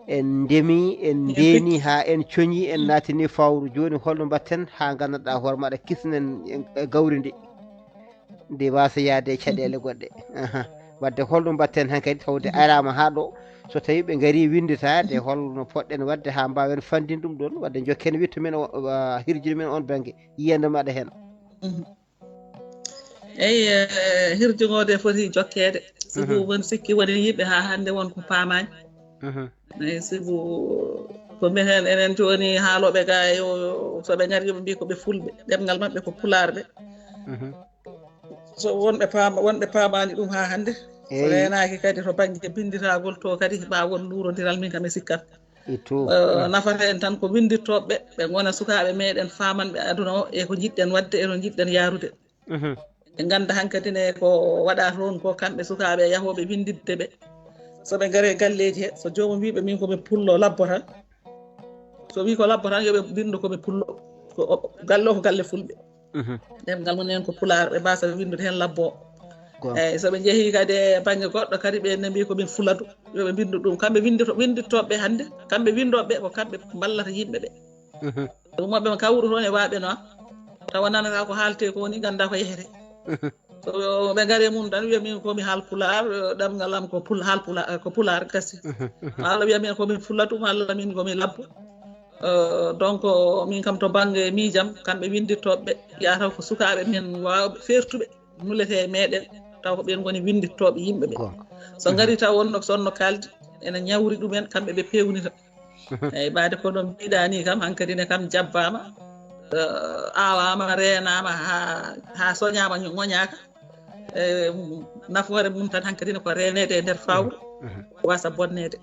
en ndemii, en ndeenii haa en coñii, en, mhm, naatini fawru. Jooni holno mbaɗten haa nganndanɗaa hoore maɗa kisnen e, e gawri ndi? Ndi waasa yahde e caɗeele, mhm, goɗɗe. Aha. Wadde holno mbaɗten hankadi tawde, mhm, araama haa ɗo? So tawii ɓe ngarii winnditaade, mhm, holno poɗɗen waɗde haa mbaawen fanndin ɗum ɗoon? Wadde njokken wittu men o, ah, hirjini men oon bannge, yiyannde maɗa heen. Mhm. Eyi, eh, hirjugol de foti jokkeede. Sibu, mhm, won sikki woni yimɓe haa hannde won ko paamaani. Mhm. Eyi, sibu ko minen enen jooni haalooɓe ga yo, so ɓe ngari yo ɓe mbii ko ɓe fulɓe, ɗemngal maɓɓe ko pulaar ɓe. Mhm. So wonɓe paama, wonɓe paamaani ɗum haa hannde. So, eyi, reenaaki kadi to bannge binnditagol to kadi ma won luurondiral, min kam e sikkam. Ittu. Eh, nafata en tan ko winndittooɓe ɓe, ɓe ngona sukaaɓe meɗen, faamanɓe aduna o e ko njiɗɗen waɗde e no njiɗɗen yaarude. Mhm. Ɓe ngannda hankadi ne ko waɗa toon ko kamɓe sukaaɓe yahooɓe winnditde ɓe. So ɓe ngare galleeji he, so joomum wii ɓe min ko mi pullo labbo tan. So wii ko labbo tan yo ɓe mbinndu ko mi pullo. Ko o, galle o ko galle fulɓe. Mhm. Ɗemngal mum en ko pulaar, ɓe mbaasa winndude heen labbo. Goonga. Eeyi, so ɓe njehii kadi e bannge goɗɗo kadi, ɓe ne mbii ko min fuladu, yo ɓe mbinndu ɗum. Kamɓe winndito-, winndittooɓe ɓe hannde, kamɓe winndooɓe ɓe, ko kamɓe mballata yimɓe ɓe. Mhm. Ɗum maɓɓe kawru toon e waaɓe noon, tawa nanata ko haaletee ko woni, ngannda ko yehete. Mhm. So ɓe ngari e mum tan, wiya min ko mi haal pulaar, ɗemngal am ko pul-, haal pulaar, ko pulaar gasi. Mhm, mhm. Walla wiya min ko min fuladu, walla min ko mi labbo. Eh, donc, min kam to bannge miijam, kamɓe winndittooɓe ɓe, ɓiya taw ko sukaaɓe men waawɓe, feertuɓe, nuletee e meɗen, taw ko ɓeen ngoni winndittooɓe yimɓe ɓe. Goonga. So ngari taw wonno, so wonno kaaldi, ene ñawri ɗumen, kamɓe ɓe peewnita. Mhm. Eeyi, ɓaade ko no mbiɗa ni kam, hankadi ne kam jabbaama, eh, aawaama, reenaama, haa, haa soñaama, ño-, ŋoñaaka. E, nafoore mum tan hankadi ne ko reeneede e nder fawru, mhm, wasa bonneede.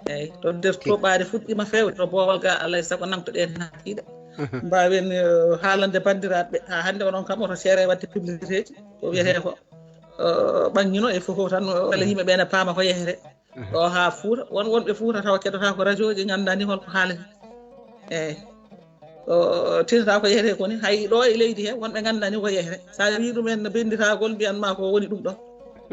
Eeyi, to nder, tigi, toɓaade fuɗɗiima feewde, to boowal ga, alaa e sago nangtoɗen haa kiiɗa. Mhm. Mbaawen, eh, haalande banndiraaɓe ɓe. Haa hannde onon kam oto ceere waɗde publicité ji. Ko wiyetee, mhm, ko, eh, ɓangino e fof tan, walla, mhm, yimɓe ɓe ne paama ko yehete. Mhm. Ɗo haa Fuuta, won wonɓe Fuuta tawa keɗotaako rajooji, nganndaa ni holko haalata. Eeyi. Ko tinata ko yehete ko ni, hay ɗo e leydi he, wonɓe nganndaa ni ko yehete. So a wii ɗum en no binnditagol, mbiyan ma ko woni ɗum ɗo.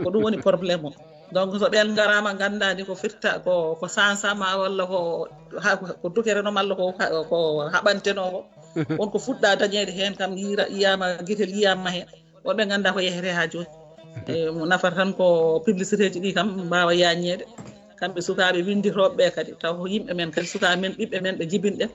Ko ɗum woni problème o. Donc, so ɓeen ngaraama, nganndaa ni ko firta, ko, ko sansama walla ko, ha, ko dukere noon, walla ko, ko haɓantenoowo. Mhm. Won ko fuɗɗa dañeede heen kam, yiira-, yiyaama, gitel yiyaama heen. Wonɓe nganndaa ko yehete haa jooni. E, mo nafata tan ko publicité ji ɗi kam mbaawa yaaññeede. Kamɓe sukaaɓe winnditooɓe ɓe kadi, taw ko yimɓe men kadi, sukaaɓe men, ɓiɓɓe men, ɓe jibinɗen.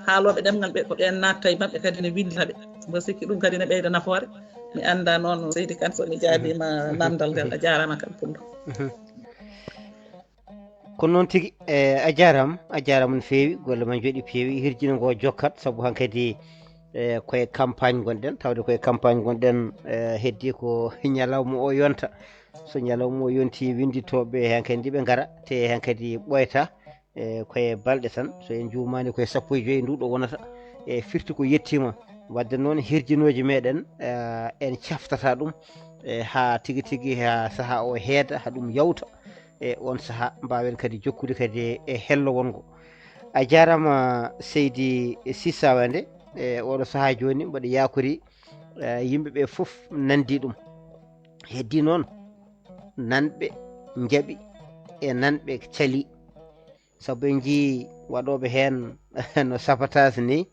Haalooɓe ɗemngal ɓe, ko ɓeen naatta e maɓɓe kadi ne winndita ɓe. Mbo sikki ɗum kadi ne ɓeyda nafoore. Mi annda noon, Seydi Kan, so mi jaabiima, mhm, namndal ngal, a jaaraama kan Pullo. Mhm. Ko noon tigi, e, a jaaraama, a jaaraama no feewi, golle ma njooɗi peewi, hirjino ngo jokkat, sabu hankadi, e, koye campagne ngonɗen, tawde koye campagne ngonɗen, e, heddi ko ñalawma o yonta. So ñalawma o yonti, winnditooɓe hankadi ɓe ngara, te hankadi ɓooyta, e, koye balɗe tan, so en njuumaani koye sappo e joy ndu ɗo wonata, e, firti ko yettiima. Wadde noon hirjinooji meɗen, e, en caftata ɗum, e, haa tigi tigi, haa sahaa o heeda, haa ɗum yawta. E on sahaa, mbaawen kadi jokkude kadi e, e hello wongo. A jaaraama, Seydi Sisawande, e oɗo sahaa jooni, mbaɗa yaakori, e, yimɓe ɓe fof nanndi ɗum. Heddi noon, nanɓe njaɓi e nanɓe cali. Sabu en njii waɗooɓe heen no sabotage ni,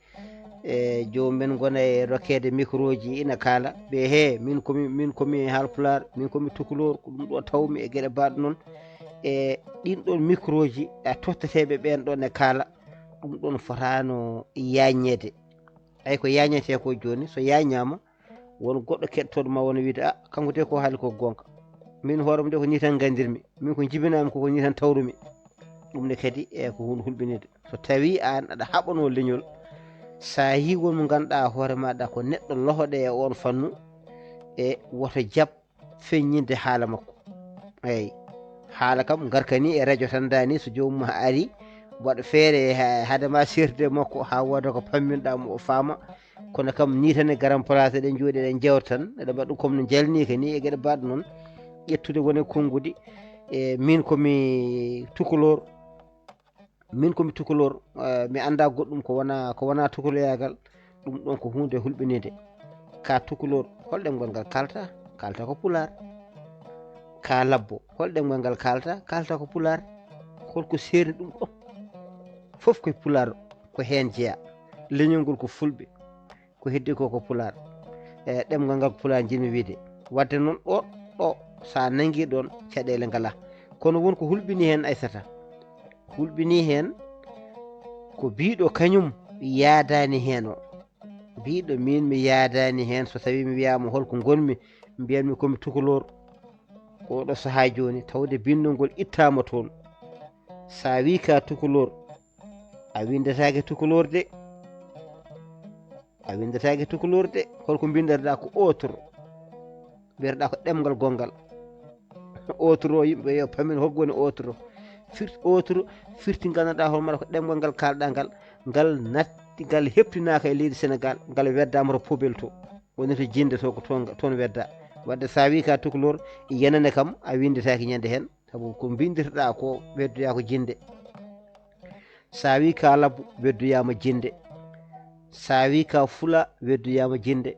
e joomum en ngona e rokkeede micro ji ina kaala, ɓe, "He, min komi, min komi Haalpulaar, min komi Tukulóor, ko ɗum ɗo tawmi," e geɗe mbaɗ noon. E ɗin ɗon micro ji, a totteteeɓe ɓeen ɗon e kaala, ɗum ɗon fotaano yaaññeede. Ay ko yaañetee ko jooni, so yaañaama, won goɗɗo keɗotooɗo ma wona wiide, "Ah, kanko de ko haali ko goonga. Min hoore am de ko nii tan nganndirmi. Min ko jibinaami ko, ko nii tan tawrumi." Ɗum ne kadi e ko huunde hulɓinide. So tawii aan aɗa haɓanoo leñol, so a yii won mo ngannduɗaa hoore maaɗa ko neɗɗo lohoɗo e oon fannu, e woto jaɓ feññinde haala makko. Eey, haala kam ngarkani e rajo tan, daani so joomum ari, waɗa feere ha-, hade ma seertude e makko haa wooda ko pamminɗaa mo o faama. Kono kam nii tan e garan place eɗen njooɗi eɗen njewta tan, eɗen mbaɗa ɗum comme no njalnii ka nii e geɗe mbaɗ noon, ƴettude wone konnguɗi. E min ko mi tukulóor, min ko mi tukulóor, eh, mi anndaa goɗɗum ko wona, ko wona tukulóoyaagal. Ɗum ɗon ko huunde hulɓiniinde. Ka tukulóor, hol ɗemngal ngal kaalta? Kaalta ko pulaar. Ka labbo, hol ɗemngal ngal kaalta? Kaalta ko pulaar. Hol ko seerni ɗum ɗo? Fof koye pulaar, ko heen jeyaa. Leñol ngol ko fulɓe, ko heddi ko ko pulaar. E ɗemngal ngal ko pulaar njiɗmi wiyde. Wadde noon ɗo, ɗo, so a nangii ɗoon, caɗeele ngalaa. Kono won ko hulɓinii heen, Aysata. Hulɓinii heen ko biiɗo kañum yaadaani heen o. Biiɗo miin mi yaadaani heen, so tawii mi wiyaama hol ko ngonmi, mbiyatmi ko mi tukulóor. Ko oɗo sahaa jooni, tawde binndol ngol ittaama toon. So a wii ka tukulóor, a winndataake tukulóor de. A winndataake tukulóor de. Hol ko mbinndataa ko autre? Mbiyataɗaa ko ɗemngal gonngal. Autre o, yimɓe yo pamin hol ko woni autre. Fir-, autre firti nganndanɗaa hoore maɗa ko ɗemngal ngal kaalɗaa ngal, ngal natti, ngal heɓtinaaka e leydi Senegaal, ngal weddaama to poubelle to. Woni to jinnde to, ko toon, toon weddaa. Wadde so a wii ka tukulóor, yenane kam, a winndataake ñande heen, sabu ko mbinndirɗaa ko weddoyaa ko jinnde. So a wii ka labbo, weddoyaama jinnde. So a wii ka fula, weddoyaama jinnde.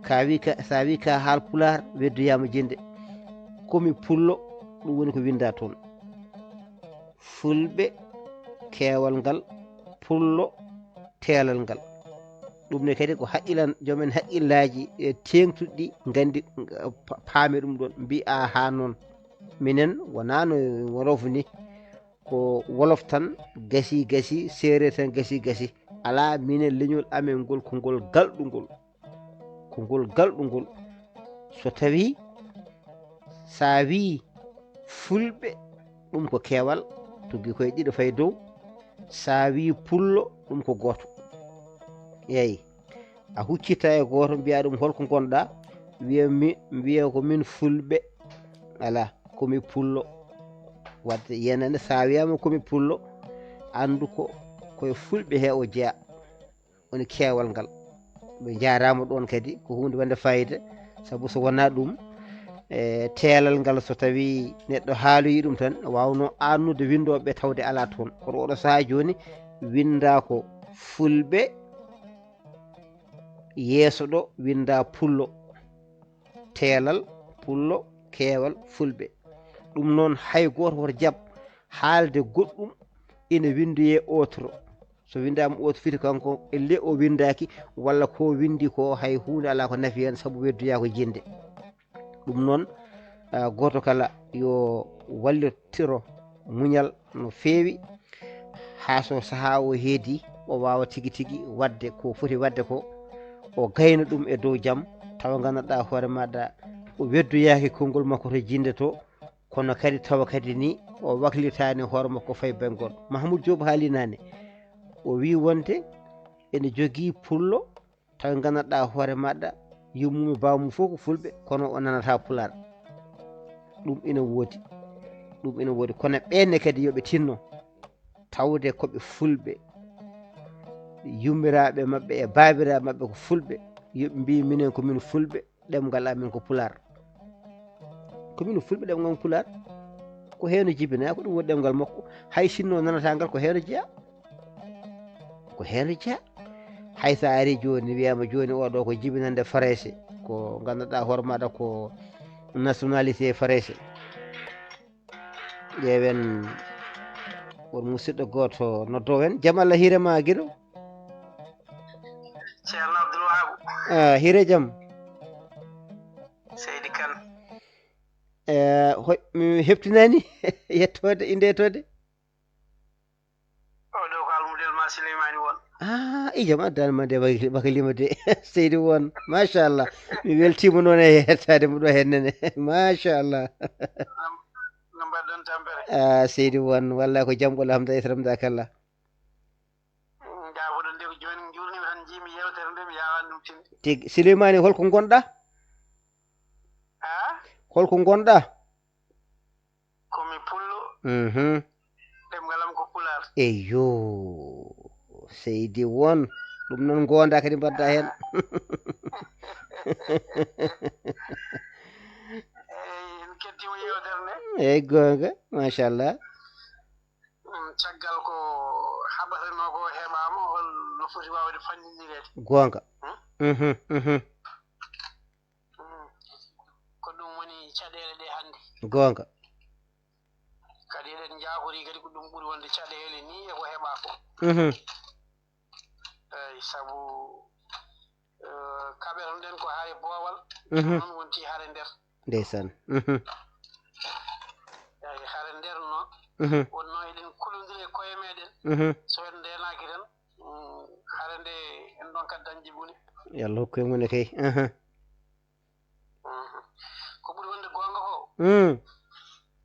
Ka wii ka, so a wii ka haalpulaar, weddoyaama jinnde. Ko mi pullo, ɗum woni ko winndaa toon. Fulɓe, keewal ngal, pullo, teelal ngal. Ɗum ne kadi ko haqqilan, joom en haqqillaaji, e, teeŋtuɗi ɗi nganndi, pa-, paami ɗum ɗoon, mbiya haa noon. Minen wonaa no wolof ni, ko wolof tan gasi gasi, seereer tan gasi gasi. Alaa, minen leñol amen ngol ko ngol galɗungol. Ko ngol galɗungol. So tawii, so a wii fulɓe, ɗum ko keewal, tuggi koye ɗiɗo fayi dow. So a wii pullo, ɗum ko gooto. Eey. A huccita e gooto, mbiya ɗum, "Hol ko ngonɗaa?" Wiya, "Mi, mbiya ko min fulɓe." Alaa, ko mi pullo. Wadde yenane, so a wiyaama ko mi pullo, anndu ko, ko e fulɓe he o jeyaa. Woni keewal ngal. Ɓe njaaraama ɗoon kadi, ko huunde wonde faayiida, sabu so wonaa ɗum, e, teelal ngal, so tawii neɗɗo haaloyii ɗum tan, waawno aannude winndooɓe tawde alaa toon. Kono oɗo sahaa jooni, winndaa ko fulɓe, yeeso ɗo winndaa pullo, teelal, pullo, keewal, fulɓe. Ɗum noon, hay gooto woto jaɓ haalde goɗɗum ina winndoyee autre. So winndaama autre, fiti kanko, ellee o winndaaki, walla ko winndi ko, hay huunde alaa ko nafi heen, sabu weddoyaa ko jinnde. Ɗum noon, ah, gooto kala yo wallitiro muñal no feewi, haa so sahaa o heedi, o waawa tigi tigi waɗde ko foti waɗde ko, o gayna ɗum e dow jam, tawa nganndanɗaa hoore maaɗa o weddoyaaki konngol makko to jinnde to, kono kadi tawa kadi ni o waklitaani hoore makko fay bengol. Mahmoud Diop haali naane, o wii wonde ene jogii pullo, tawi nganndanɗaa hoore maaɗa, yummum e baawmum fof ko fulɓe, kono o nanataa pulaar. Ɗum ina woodi. Ɗum ina woodi. Kono ɓeen ne kadi yo ɓe tinno tawde ko ɓe fulɓe. Yummiraaɓe maɓɓe e baabiraaɓe maɓɓe ko fulɓe. Yo ɓe mbiy minen ko min fulɓe, ɗemngal amen ko pulaar. Ko min fulɓe, ɗemngal pulaar. Ko heen o jibinaa, ko ɗum woni ɗemngal makko. Hay sinno nanataa ngal, ko heen o jeyaa. Ko heen o jeyaa. Hay so a arii jooni, wiyaama jooni, oo ɗoo ko jibinannde Farayse, ko nganndanɗaa hoore maaɗa ko nationalité Farayse. Ƴeewen, won musidɗo gooto noddoo en. Jam Allah hiire ma, giɗo? Ceerno Abdoul Wahab. Ah, hiire jam. Seydi Kane. Eh, hoy, mi heɓtinaani yettoode, innde yettoode? O ɗo ko Almudel ma Sileymaani Won. Ah, i jam addaani ma de, bak-, bakalima de. Seydi Won, machallah. Mi weltiima noon e hettaade mo ɗo heen nene. Machallah. No, no mbaɗɗon tampere? Ah, Seydi Won, wallay ko jam, alhamdulillah, alhamdulillah, kalla. Mm, njaafo-ɗon de, ko jooni njuurnimi tan, njiimi yeewtere nde, mi yaawaani ɗum tinde. Tigi. Sileymaani, hol ko ngonɗaa? Ah? Hol ko ngonɗaa? Ko mi pullo. Mhm. Ɗemngal am ko pulaar. Eyyo, Seydi Won. Ɗum noon, ngoonda kadi mbaɗda heen. Eey, en kettiima yeewtere nde. Eey, goonga, machallah. Mm, caggal ko haɓatenoo ko heɓaama, hol no foti waawde fannindireede. Goonga. Hmm? Mhm, mhm. Hmm. Ko ɗum woni caɗeele ɗe hannde. Goonga. Kadi eɗen njaafori kadi ko ɗum ɓuri wonde caɗeele nii e ko heɓaa ko. Mhm. Eey, sabu, eh, kaɓeto-ɗen ko hare boowal, mhm, noon wonti hare nder. Ndeysaan. Mhm. Eey, hare nder noon, mhm, wonno eɗen kulondiri e koye meɗen. Mhm. So en ndeenaaki tan, mm, hare nde en ɗon ka dañde bone. Yo Allah hokku en wone kay. Mhm. Mhm. Ko ɓuri wonde goonga ko, mm,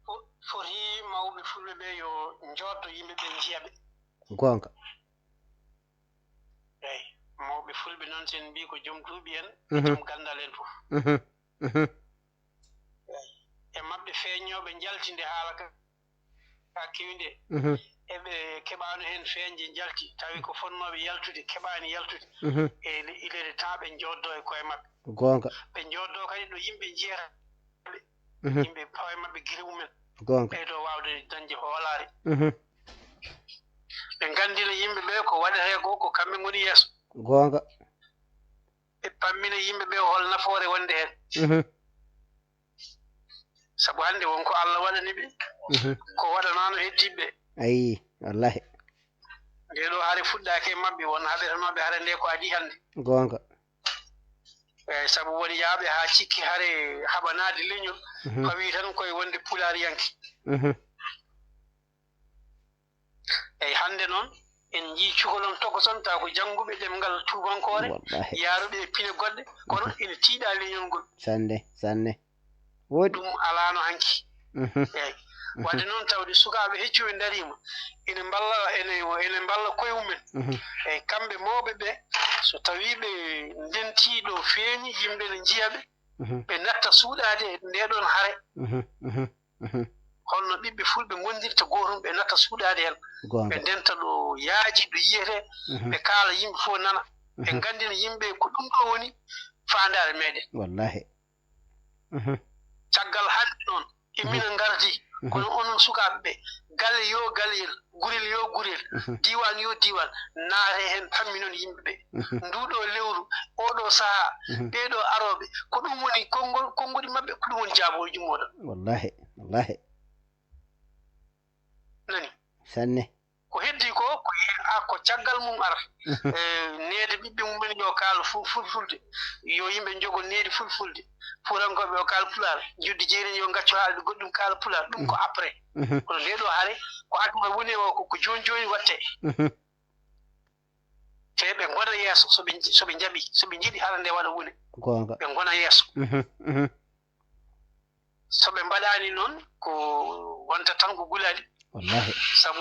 fo-, foti mawɓe fulɓe ɓe yo njooddo yimɓe ɓe, njiya ɓe. Goonga. Eey, mawɓe fulɓe noon, sen mbii ko joom duuɓi en, mhm, joom ganndal en fof. Mhm. Mhm. Eey. E maɓɓe feeñnooɓe njaltinde haala ka, ka kewi nde. Mhm. Eɓe keɓaano heen feeñde njalti, tawi ko fotnooɓe yaltude, keɓaani yaltude. Mhm. E le-, il est temps ɓe njooddoo e koye maɓɓe. Goonga. Ɓe njooddoo kadi ɗo yimɓe njiyata ɓe. Mhm. Yimɓe pawa e maɓɓe gila mumen. Goonga. Ɓeydo waawde dañde hoolaare. Mhm. Ɓe nganndina yimɓe ɓe ko waɗetee ko, ko kamɓe ngoni yeeso. Goonga. Ɓe pammina yimɓe ɓe hol nafoore wonde heen. Mhm. Sabu hannde won ko Allah waɗani ɓe, mhm, ko waɗanaano heddiiɓe ɓe. Ayi, wallahi. Nde ɗo hare fuɗɗaaki e maɓɓe, won haɓetenooɓe hare nde ko adii hannde. Goonga. Eey, sabu won yaaɓe haa cikki hare haɓanaade leñol, mhm, fawi tan koye wonde pulaariyanke. Mhm. Eey, hannde noon, en njiyii cukalon tokoson, taw ko jannguɓe ɗemngal tuubankoore, wallahi, yaaruɓe e pine goɗɗe, kono, mhm, ina tiiɗa leñol ngol. Sanne, sanne. Woodi. Ɗum alaano hanki. Mhm. Eey. Mhm. Waɗde noon, tawde sukaaɓe heccuɓe ndariima, ene mballa, ene, ene mballa koye mumen. Mhm. Eey, kamɓe mawɓe ɓe, so tawii ɓe ndentii ɗo feeñi, yimɓe ne njiya ɓe, mhm, ɓe natta suuɗaade e ndee ɗoon hare. Mhm, mhm. Mhm. Holno ɓiɓɓe fulɓe ngondirta gootum, ɓe natta suuɗaade heen. Goonga. Ɓe ndenta ɗo yaaji, ɗo yiyetee, mhm, ɓe kaala yimɓe fof nana. Ɓe, mhm, nganndina yimɓe ko ɗum ɗo woni faandaare meɗen. Wallahi. Mhm. Caggal hannde noon, e, mhm, mina ngardi, mhm, kono onon sukaaɓe ɓe, galle yo galleyel, gurel yo gurel, mhm, diiwaan yo diiwaan, naate heen, pamminon yimɓe ɓe. Mhm. Nduuɗo lewru, oɗo sahaa, mhm, ɓeeɗo arooɓe, ko ɗum woni konngol, konngol maɓɓe, ko ɗum woni jaabooji mooɗon. Wallahi, wallahi. Nani? Sanne. Ko heddi ko, ko, a, ko caggal mum ara. Mhm. E, neede ɓiɓɓe mumen yo kaal fu-, fulfulde. Yo yimɓe njogo needi fulfulde. Fuutankooɓe yo kaal pulaar. Juddi jeerin yo ngaccu haalde goɗɗum kaal pulaar. Ɗum ko, mhm, après. Mhm. Kono nde ɗo hare, ko aduna woni o, ko, ko jooni jooni watte. Mhm. Te ɓe ngona yeeso, so ɓe, so ɓe njaɓi, so ɓe njiɗi hara nde waɗa woni. Goonga. Ɓe ngona yeeso. Mhm, mhm. So ɓe mbaɗaani noon, ko wonta tan ko gulaali. Wallahi. Sabu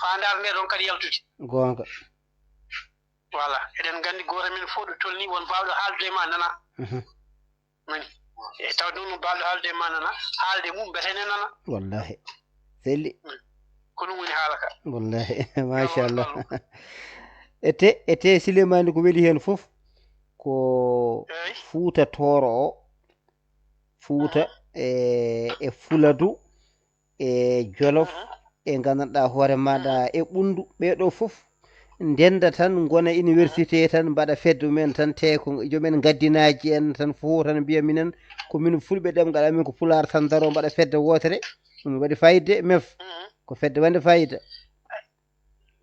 faandaare nde ɗoon kadi yaltude. Goonga. Voilà. Eɗen nganndi gooto men fof ɗo tolni, won baawɗo haaldude e ma nana. Mhm. Nani? E tawde noon, no baawɗo haalde e ma nana, haalde mum mbete ne nana. Wallahi. Selli. Mm. Ko ɗum woni haala ka. Wallahi. Machallah. Yo Allah wallu. Ete, ete Silemani ko weli heen fof ko, eey, Fuuta Tooro o, Fuuta, mhm, e, e Fuladu, e Jolof, mhm, e nganndanɗaa hoore maaɗa, mhm, e Ɓunndu, ɓee ɗoo fof ndennda tan, ngona université tan, mbaɗa fedde mumen tan, te ko joom en ngaddinaaji en tan, fof tan mbiya minen ko min fulɓe, ɗemngal amen ko pulaar tan, daroo mbaɗa fedde wootere, ɗum waɗi fayida, mef, mhm, ko fedde waɗde fayida.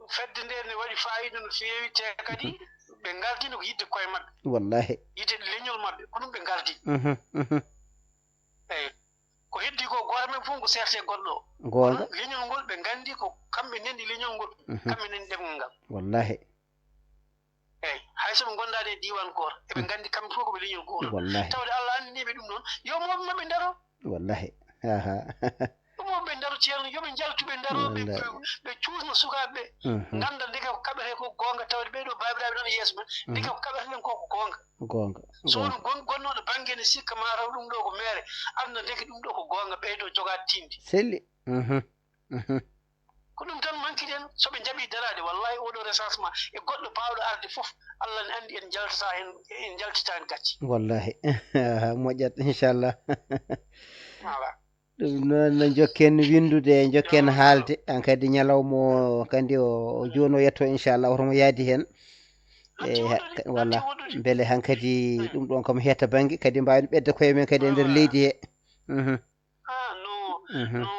Fedde nde ne waɗi fayida no feewi, te kadi, mhm, ɓe ngardino ko yiɗde koye maɓɓe. Wallahi. Yiɗde leñol maɓɓe, ko ɗum ɓe ngardi. Mhm, mhm. Eey. Ko heddi ko, gooto men fof ko seerte goɗɗo o. Goonga. Kono leñol ngol, ɓe nganndi ko kamɓe ndenndi leñol ngol, mhm, kamɓe ndenndi ɗemngal ngal. Wallahi. Eey, hay so ɓe ngondaani e diiwaan gooto, eɓe, mm, nganndi kamɓe fof ko ɓe leñol gooto. Wallahi. Tawde Allah anndini ɓe ɗum noon, yo mawɓe maɓɓe ndaro. Wallahi. Aha. Ɗum o ɓe ndaro, Ceerno, yo ɓe njaltu, ɓe ndaro, ɓe, wallahi, ɓe, ɓe cuusno sukaaɓe ɓe, mhm, ngannda ndeke ko kaɓetee ko goonga, tawde ɓee ɗoo baabiraaɓe nana yeeso men, mhm, ndeke ko kaɓetee ɗen ko, ko goonga. Goonga, so won, goonga, gon-, gonnooɗo bannge ne sikka ma taw ɗum ɗo ko meere, annda ndeke ɗum ɗo ko goonga, ɓeydo jogaade tiiɗde. Selli. Mhm. Mhm. Ko ɗum tan manki ɗen, so ɓe njaɓi daraade, wallahi, oɗo recensement e goɗɗo baawɗo arde fof, Allah ne anndi en njaltata heen, en njaltita heen gacce. Wallahi. Moƴƴat, inchallah. Voilà. Ɗum noon, no njokken winndude, njokken, yo, haalde. An kadi ñalawma o, kandi o, o jooni o yetto, inchallah, hoto mo yaadi heen. Natti e ha- woɗɗude, ka- walla natti woɗɗude. Mbele hankadi ɗum ɗon kam heeta bannge kadi mbaawen ɓedda koye men kadi e nder leydi he. Mhm. Ah, no Mhm. no